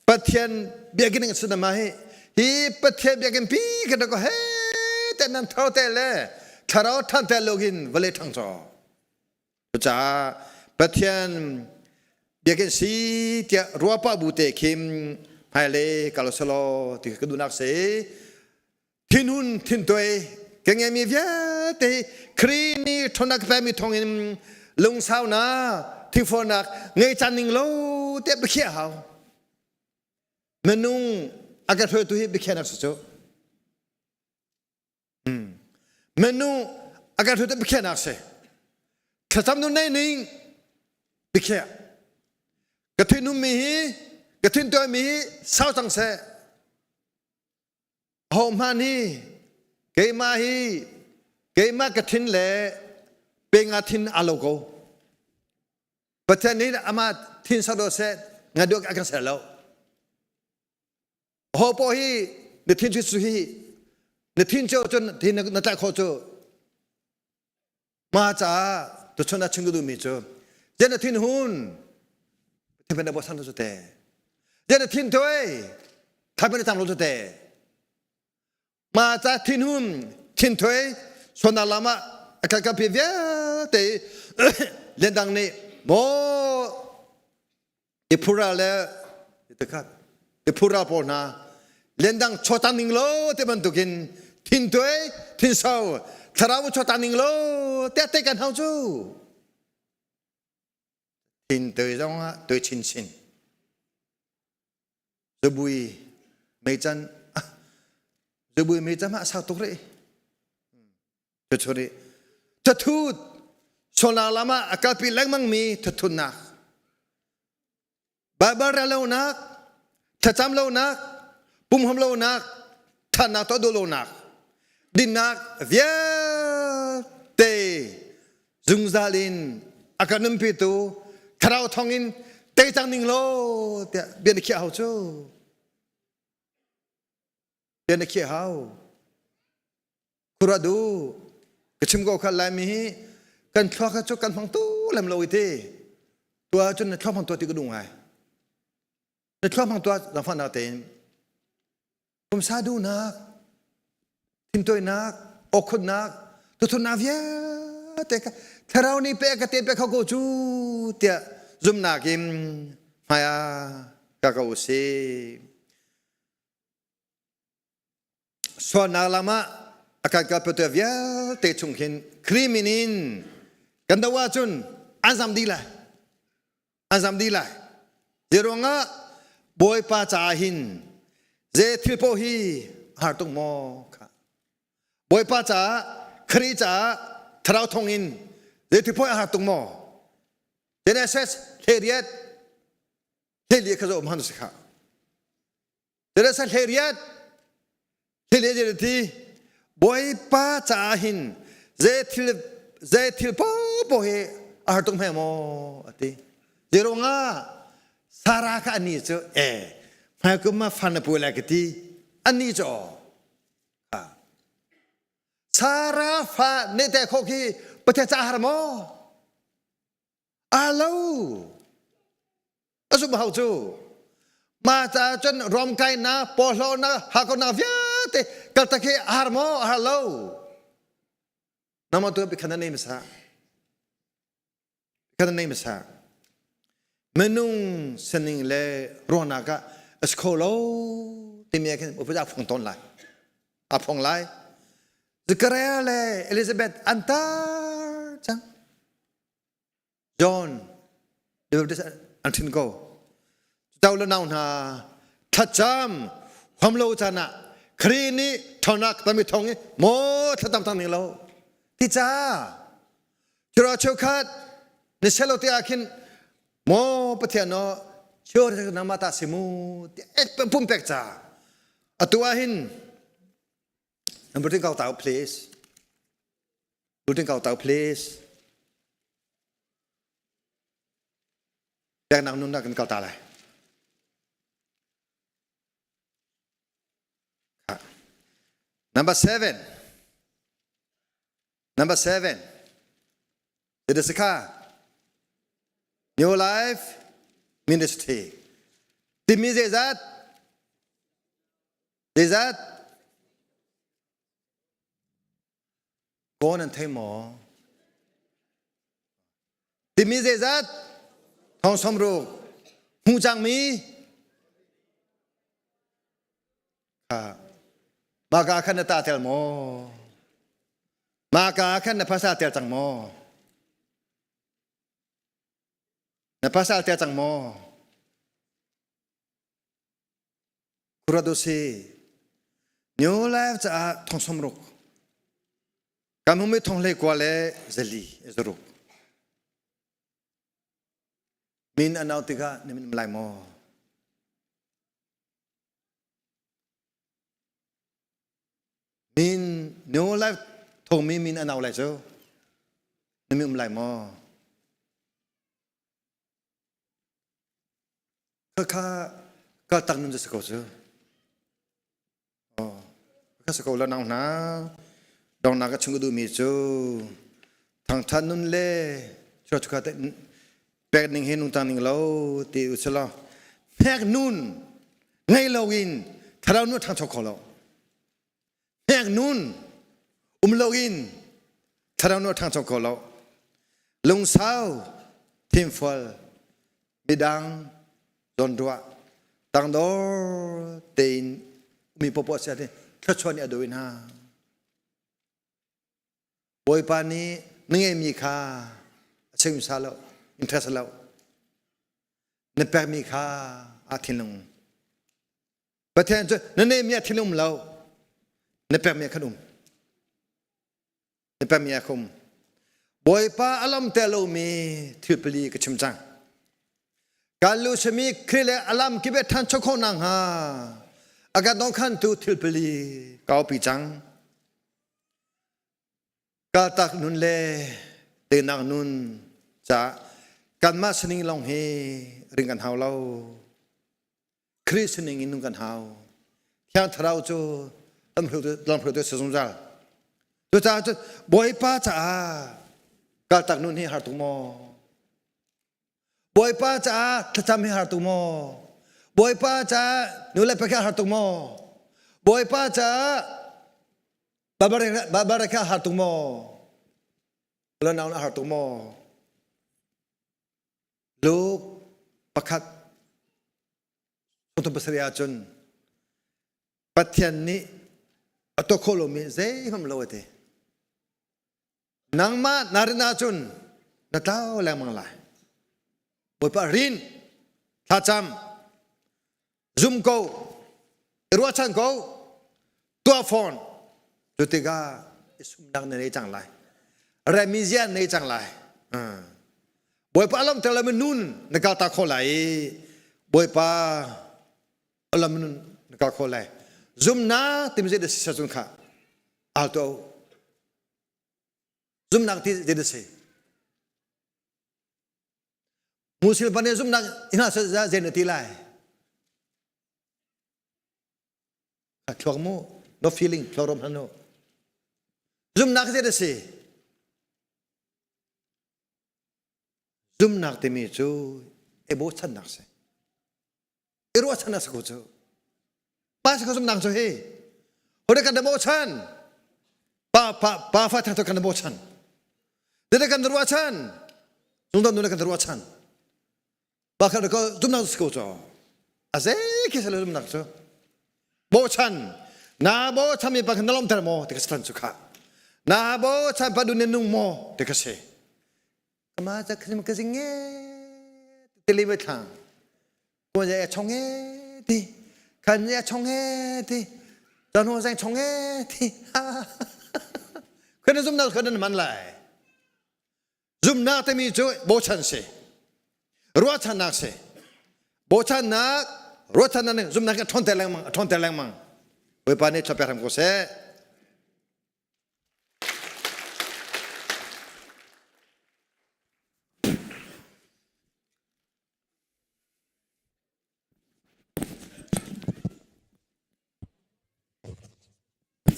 Pathian biakinn in sinama hi hi Pathian biakinn pi kan rak he te nan thar te le thlarau than te lo hin vawlei ṭhang caw Cucaah Pathian biakinn si tiah ruahpah bu te khim hmailei kal selaw ti ka duhnak si. Thinhun thintuai ka ngeimi vialte Khrih nih ṭhawnnak ka pekmi thawngin lungsaunak thingfawnak ngei caan ning lo tiah biakhiah hau. Minung a ka hruaitu hi biakhiahnak si cu. Menu a kan hruaitu biakhiahnak si. Thlacam nu nei ning biakhiah. Ka thin ummi hi ka thin tuaimi hi sau cang seh. Ho hman hi keimah hi keimah ka thin le penga thin a lo ko. Pathian nih amah thin sau do seh nga duak a kan ser lo. Ho paoh hi na thin cu hi na thin cio cun thin na tlaih khawh cu ma caah tuchun ah chim ka duhmi cu jen na thin hun thin na bosan cu te jen na thin tuai thai na tang lo cu te ma ca thin hun thin thuai sona lama akal ka pi vialte lendang nih maw Tiphura le tikhat tiphura pawl hna lendang chawtang ning lo te bantukin thin tuai thin sau thlarau chawtang ning lo te te kan hau cu thin tuai zong ah tuai chin chin zubui meican zubui meican ma sau tuk rih Cucu thathut sualnak lam ah a kalpi lengmangmi thathutnak Baibal rel lonak thlacam lonak pumham lonak thatnak tuah duh lonak dinnak vialte zungzal in a kan nunpitu thlarau thawngin tei cang ning law tiah bia na khiah hau cu bia na khiah hau Khura du ka chim ko kha Laimi hi kan thluak cu kan hmang tu lem lo i ti tua cun na thluak hmang tua ti ka duh ngai na thluak hmang tua zangfahnak tein pumsa duhnak thintoinak awkhutnak tuthunnak vialte kha thlarau nih pe ka te pe kho ko cu tiah zumnak in hmai ah ka ko usih Sualnak lam ah a kan kalpitu vialte chung khin Khrih min in kan do ahcun an zam dih lai. An zam dih lai. Zeiruangah Bawipa caah hin zei thil paoh hi har tuk maw kha. Bawipa caah Khrih caah thlarau thong in zei thil paoh a har tuk maw? Genesis hlei hlei li kha zo um han si kha. Teresa hlei hlei ti Bawipa caah hin zei thil Zei thil popo hi a har tuk hme maw ati. Zeirunga Sarah kha ani cu e hmaikum ma fan na pu lai ka ti ani cu Sarah fa ne te kho khi Pathian ca har maw? Alo. A zum hau cu. Ma ca cun romkai na pawhlaw na hakau na vialte kaltak hi a har maw? A har lo. Nama tu bikhan na nei masa. Bikhan na nei masa. Minung sining le ruahnak ah a si kho lo timi ah khin upa a phong tawn lai. A phong lai. Zechariah le Elizabeth an tar cang. John the Baptist an ṭhin ko. Cucaah le nau hna thlacam huam lo caan ah Khrih nih ṭhawnnak tami thawng i maw thlacam thang ning lo ti ca chura cheukhat ni selo te ah khin maw Pathian no cheu nangmah ta si mu ti pumpek ca atu ah hin Number 10 kau tau please Bulletin kau tau please Peknak nunnak kan kal ta lai. Number 7. Number 7. It is a car. New Life Ministry. Timi zeizat? Zeizat? Kaw nan thei maw? Timi zeizat? Thong 60. Hmu cangmi? Kha. Maka khan na ta tel maw? Maka khan na phasa tel cang maw? Na phasa tel cang maw? Kuradosi New Life caah thong 60. Kan hmumi thong 19 le zali zaruk. Min an au tikah na min lai maw? Min New Life thongmi min an au lai cu na min um lai maw? Khakha kaltak nun cu si ko cu. Oh, kha si ko la nau hna. Dongnak ka chung ka duhmi cu thangthan nun le chua te pek ning he nung tang ning lo ti u silo. Hnek nun ngei lo in thlarau nun thangcho kho lo. Hnek nun um lo in thlarau nun thangcho kho lo. Lungsau thinfual midang zawnruah tangdor tein mi popoh sia te thluachuah nih a dawi hna. Bawipa nih na ngeimi kha a chim sa lo, interest lo. Na pekmi kha a thinlung. Pathian cu na neimi a thinlung lo, na pekmi a khan um. Na pekmi a khum. Bawipa a lam te lomi thil pali ka chim cang. Kan lu simi Khrih le alam kibe than cho kho na hnga. A kan dong khan tu thil pali kau pi cang. Kaltak nun le tenak nun ca kanmah sining lawng hi ring kan hau lo. Khrih sining in nun kan hau. Thiang Thlarau cu lamhruaitu si zungzal. Cucaah cun Bawipa caah kaltak nun hi har tuk maw? Bawipa caah thlacam hi har tuk maw? Bawipa caah nu le pa har tuk maw? Bawipa caah babareka har tuk maw? Lonau na har tuk maw? Luke pakhat 37 ahcun Pathian nih a tuah khawh lomi zeihmanh lo a ti. Nangmah na rin ahcun na tlau lengmang lai. Bawipa rin, thlacam, zum ko, i ruahchan ko, tuah fawn. Cu tikah i sumnak na nei cang lai. Remizia nei cang lai. Bawipa alam tel nun na kal ta kho lai i Bawipa alam nun na kal kho lai. Zumna timi zei dah si cun kha al to. Zumnak ti zei si? Musil pa nih zumnak ina sa zei na ti lai? Thluak mu, no feeling, thluak rom hanu. Zumnak zei si? Zumnak timi cu i bochannak si. I ruahchannak si ko cu. Pa si ko zumnak cu hi. Hore kan da bochan. Pa pa pa fa thang kan da bochan. Dede kan da ruahchan. Zungdam nu kan da ruahchan. Ba kha ko zumnak si ko cu. A zei khi sale zumnak cu. Bochan. Na bochan mi pa khan na lomter maw ti ka si cu kha. Na bochan pa dun nung maw ti ka si. Kama cha khim ka sing nge tili ve thlang. Ko ye chong nge ti. Khan ye chong nge ti. Chan ho sang chong nge ti. Khuen zum na khuen man lai. Zum na te mi chu bochan si. Ruahchan nak si. Bochan nak ruahchan nak zum nak thon te lengmang thon te lengmang. Bawipa nih thlapek ram ko seh.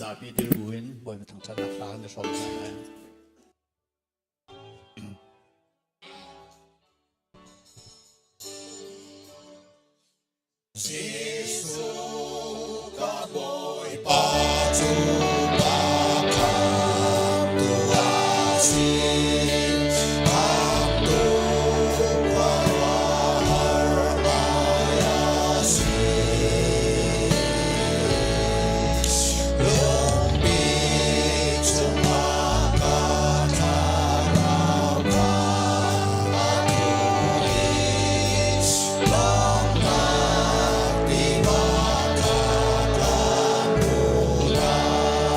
Zapi dir buin Bawipa thangṭhatnak hla kan i hrawm hna lai. Jesuh ka Bawipa cu ka khamtu a si. Khamtu khuaruahhar ngai a si. Lungpi chungah ka thlarau kha a thu i lawmhnak tiva kha ka hmu lai.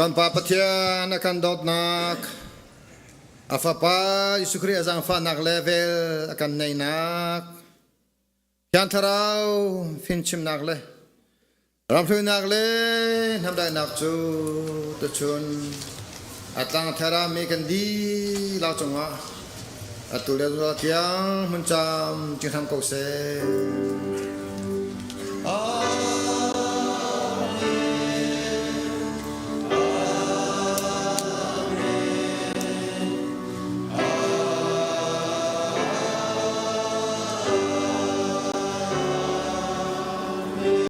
Kan Pa Pathian a kan dawtnak, a Fapa Jesuh Khrih a zaangfahnak le vel a kan neihnak, Thiang Thlarau fimchimnak le ramhruainak le hnamdaihnak cu tuchun a tlang tharami kan dihlak cungah atu le zungzal tiang hmun cam cing hram ko seh. Amen.